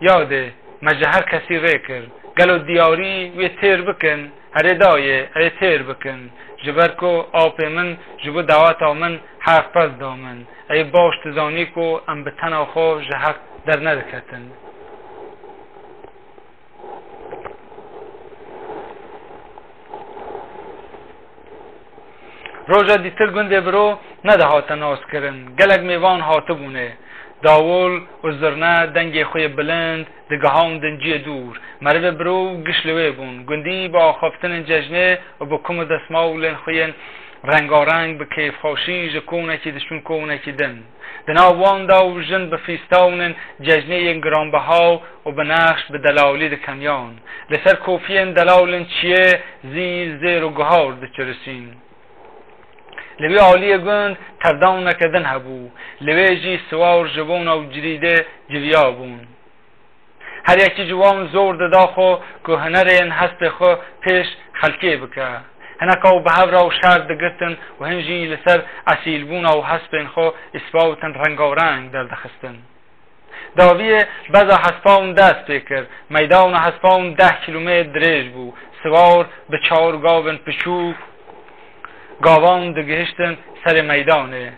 yadê, me ji her kesî rê kir. Gelo diyarî wê têr bikin? Erê dayê, ê têr bikin. Ji ber ku apê min ji bo daweta min heq pez da min. Ê baş dizanî ku em bi tena xwe ji heq dernediketin. Roja dîtir gundê biro nedihate naskirin. Gelek mêvan hatibûne. Dawul û zirne dengê xwe yê bilind digihandin cihê dûr. Merivê biro û giş li wê bûn. Gundî bi axaftinên cejnê û bi kum û destmawlên xwe yên rengareng bi kêfxweşî ji konekî diçûn konekî din. Di nav wan de û jin bi fîstanên cejnê yên giranbiha û bi nexş bi delalî dikeniyan. Li ser kofiyên delalên çiyê zî zêr û guhar diçirisîn. Li wî aliyê gund tevdaneke din hebû. Li wê jî siwar ji bona û cirîdê civiya bûn. Her yekî ji wan zor dida xwe ku hunerên hespê xwe pêş xelkê bike. Hineka û bi hev re û şer digirtin û hin jî li ser esîlbûna û hespên xwe îsbawtin rengareng derdixistin. Dawiyê beza hespan dest pê kir. Meydana hespan deh kîlometr dirêj bû. Siwar bi çar gavên piçûk gavan digihiştin serê meydanê.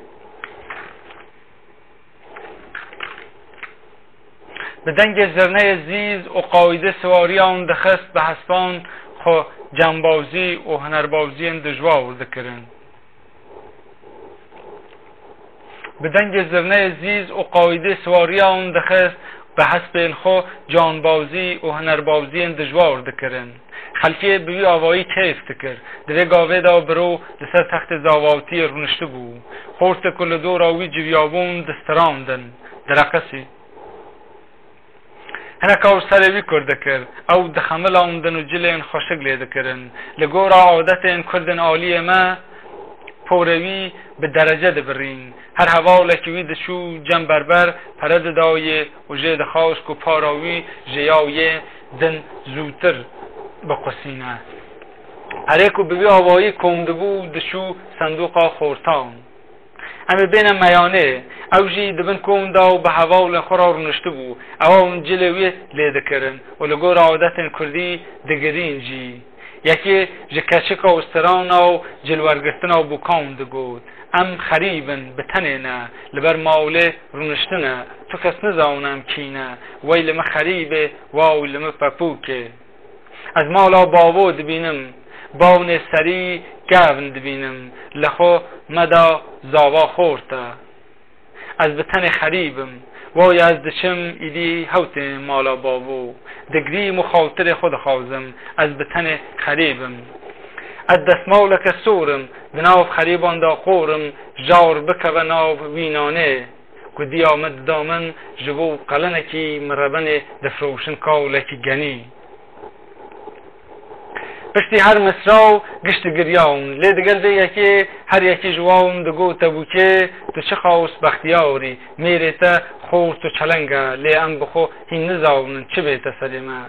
Bi dengê zirneyê zîz û qayîdê siwariyan dixist, bi hespan xwe cembazî û hunerbaziyên dijwar dikirin. Bi dengê zirneyê zîz û qayîdê siwariyan dixist, bi hespên xwe canbazî û hunerbaziyên dijwar dikirin. Xelkê bi wî avayî keyf dikir. Di vê gavê de biro li ser textê zavaltiyê rûniştibû. Xortê ku li dora wî civiyabûn distirandin, direqisî. Hineka û serê wî kur dikir. Ew dixemilandin û cilên xweşik lê dikirin. Li gora adetên kurdên aliyê me, porê wî bi derece dibirîn. Her hevalekî wî diçû cem berber pere didayê û jê dixwast ku para wî ji ya yê din zûtir biqusîne. Erê ku bi vî avayî kom dibû, diçû sendûqa xortan. Em ê bêne meyanê. Ew jî di bin kom de û bi hevalên xwe re rûniştibû. Ew hûn cilê wî lê dikirin û li gor adetên kurdî digirîn jî. Yekê ji keçika û strana û cilwergirtina bûkan digot, "Em xerîb in, bi tenê ne, li ber mawlê rûniştine, tu kes nizane em kî ne, wey li min xerîbê, waw li min pepûkê." Ez mala bavo dibînim, bawnê serî kevn dibînim, li xwe me da zava xort e. Ez bi tenê xerîb im, waya ez diçim, îdî hewtê mala bavo. Digrîm û xatirê xwe dixwazim, ez bi tenê xerîb im. Ez destmawleke sor im, di nav xerîban de qor im, jar bikeve nav wî nanê. Ku diya min dida min, ji bo qelenekî min rebenê difroşin kawlekî genî. Piştî her misra û gişt digiriyan, lê digel vê yekê her yekî ji wan digot, "Tebûkê, tu çi xaws bextiyar î, mêrê te xort û çeleng e, lê em bi xwe hîn nizanîn çi bête serê me."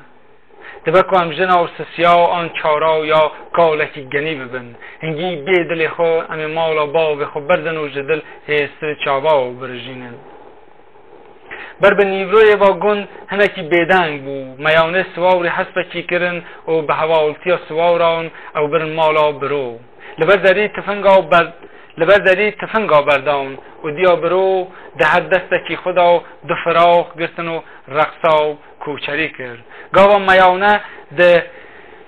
Dibe ku em jina û sisiya û an çara û ya kawlekî genî bibin. Hingî bê dilê xwe em ê mala bavê xwe berdin û ji dil hêstir çava û birijînin. Ber bi nîvroyê va gund hinekî bêdeng bû. Meyanê siwar û hespekî kirin û bi hevaltiya siwaran ew birin mala biro. Li ber derî tifinga ber-, li ber derî tifinga berdan û diya biro di her destekî xwe de du firax girtin û reqsa û koçerî kir. Gava meyane di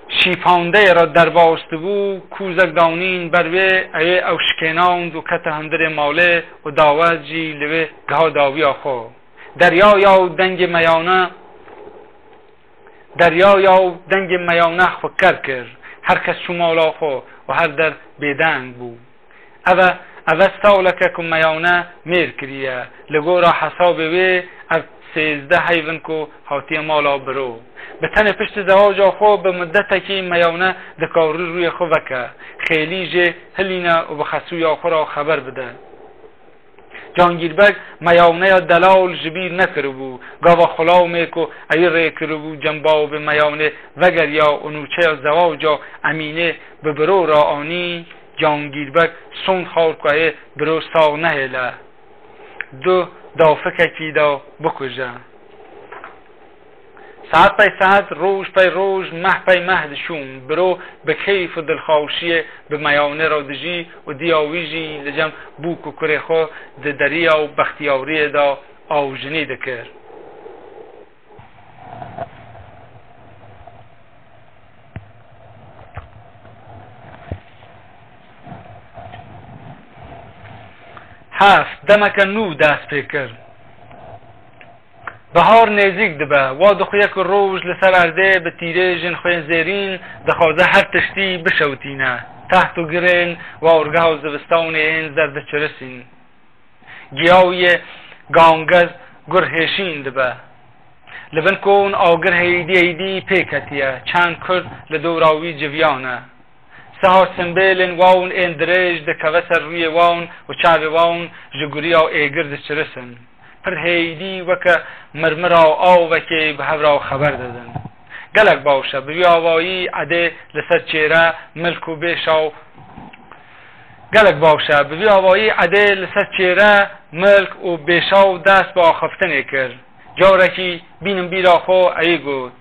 şîpandeyê re derbas dibû, kûzek danîn ber wê, ewê ew şikênand û kete hundirê malê û dawet jî li wê giha dawiya xwe. Deryaya û dengê meyane, deryaya û dengê meyane xwe ker kir. Her kes çû mala xwe û her der bêdeng bû. Ev e, ev e saleke ku meyane mêr kiriye. Li gora hesabê wê ev sêzdeh heyv in ku hatiye mala biro. Bi tenê piştî zewaca xwe bi mudetekî meyane dikare rûyê xwe veke. Xêlî jê hilîne û bi xesûya xwe re xeber bide. Cangîrbeg meyaneya delal ji bîr nekiribû. Gava xulamê ku ewî rê kiribû cem bavê meyanê vegeriya û nûçeya zewaca Emînê bi biro re anî, Cangîrbeg sond xwar ku ê biro sax nehêle, du dafikekî de bikuje. Saet pey saet, roj pey roj, meh pey meh diçûn. Biro bi keyf û dilxweşiyê bi meyanê re dijî û diya wî jî li cem bûk û kurê xwe di deriya û bextiyariyê de awjinî dikir. Heft, demeke nû dest pê kir. Bihar nêzîk dibe, wa dixuye ku roj li ser erdê bi tîrêjên xwe yên zêrîn dixwaze her tiştî bişewitîne. Teht û girên wa orgeha zivistanê yên zer diçirisîn. Giya wî yê gangez gur hêşîn dibe. Li bin kon agir heydî heydî pê ketiye, çend kurd li dora wî civiyane. Siha simbêlên wawn ên dirêj dikeve ser rûyê wawn û çavê wawn ji guriya êgir diçirisin. Pir hêydî weke mirmira avekê bi hev re xeber didin. Gelek baş e, bi vî awayî edê li ser çêre, milk û bêşaw Gelek baş e, bi vî awayî edê li ser çêre, milk û bêşaw dest bi axiftinê kir. Carekî bînin bîra xwe, ey got.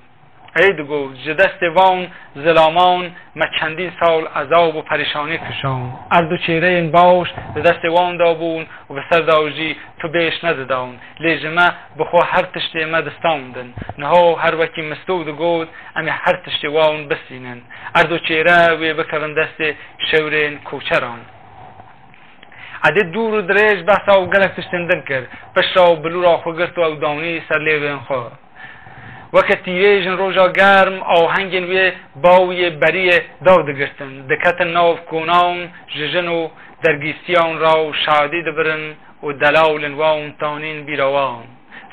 Ey digot, ji destê van zilaman me çendîn sal ezab û perîşanî kişand. Erd û çêreyên baş di destê wan de bûn û bi ser de jî tu bêş nedidan. Lê ji me bi xwe her tiştê me distandin. Niha her wekî Misto digot, em ê her tiştê wan bistînin. Erd û çêre wê bikevin destê şewrên koçeran. Edê dûr û dirêj behsa û gelek tiştên din kir. Pişta û bilûra xwe girt û ew danî ser lêvên xwe. Weke tîrêjên roja germ, ahengên wê bawiyê beriyê daw digirtin, diketin nav konan, ji jin û dergîstiyan re û şadî dibirin û delawlên wan tanîn bîra wan.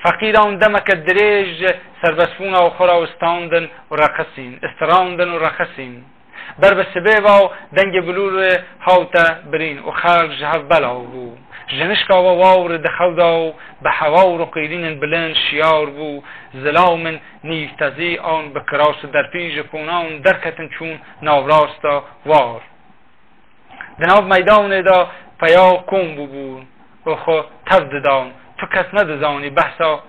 Feqîran demeke dirêj ji serbestbûna xwe re wistandin û reqisîn, istirandin û reqisîn. Ber bi sibê ve dengê bilûrê hawte birîn û xelk ji hev belav bû. Jinişka we wawrê di xew de û bi hewa û roqîrînên bilind şiyar bû, zilamên nîvtezî an bi kiras û derpî ji konan derketin çûn navrasta war. Di nav meydanê de peya kom bûbûn û xwe tev didan. Tu kes nedizanî behsa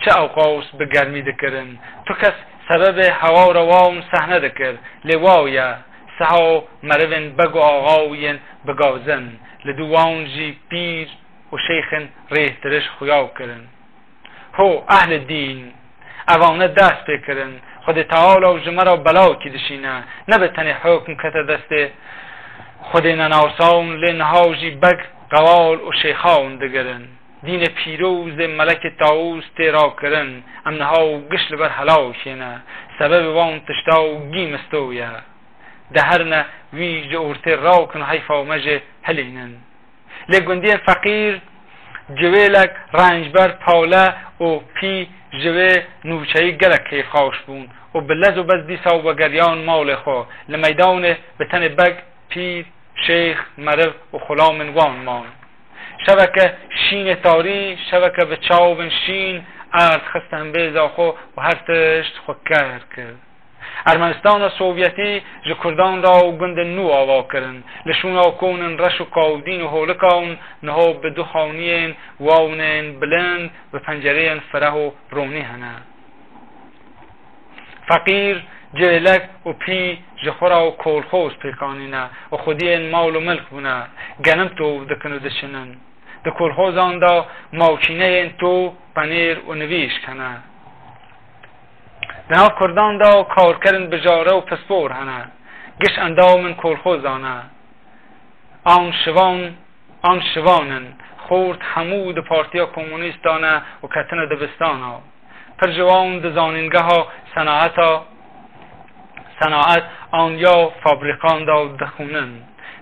çi ewqas bi germî dikirin. Tu kes sebebê hewara wan sehne dikir. Lê waw ye, siha merivên beg û axawiyên bigazin, li dû wan jî pîr û şeyxên rêhtirîş xuyaw kirin. Ho, ehlê dîn! Evane dest pê kirin. Xwedê Teala ji me re belawekî dişîne. Nebe tenê hukm kete destê Xwedê nenasan, lê niha jî beg, qewal û şeyxan digirin. Dînê pîrozê melekê Tawûs tê rakirin. Em niha û giş li ber helawekê ne. Sebebê wan tişta û gî Misto ye. De her ne wî ji ortê rakin, heyfa me jê hilînin. Lê gundiyên feqîr, civêlek, rencber, pawle û pî ji vê nûçeyî gelek keyfxweş bûn û bi lez û bez dîsa wegeriyan malê xwe. Li meydanê bi tenê beg, pîr, şeyx, meriv û xulamên wan man. Şeveke şînê tarî, şeveke bi çavên şîn, erd xiste hembêza xwe û her tişt xwe ker kir. Ermenistana Sovyetî ji Kurdan re û gundên nû ava kirin. Li şûna konên reş û kawdîn û holikan niha bi du xaniyên wawnên bilind bi pencereyên fireh û ronî hene. Feqîr, cêlek û pî ji xwe re û kolxoz pêk anîne û xwediyên mal û milk bûne. Genim tov dikin û diçinin. Di kolxozan de makîneyên to, penêr û nivîşk hene. Di nav Kurdan de karkerin bijare û pispor hene. Giş endamên kolxozan e. An şivan, an şivan in. Xort hemû di Partiya Komûnîst de ne û ketine dibistana. Pir ji wan di zanîngeha senaeta, senaet an ya fabrîkan de dixwînin.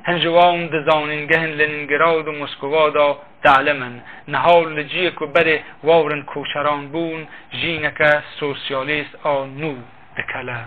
Hin ji wan di zanîngehên Lenîngrad û Moskova de dielimin. Niha li cihê ku berê wawrin koçeran bûn, jîneke sosyalîst a nû dikele.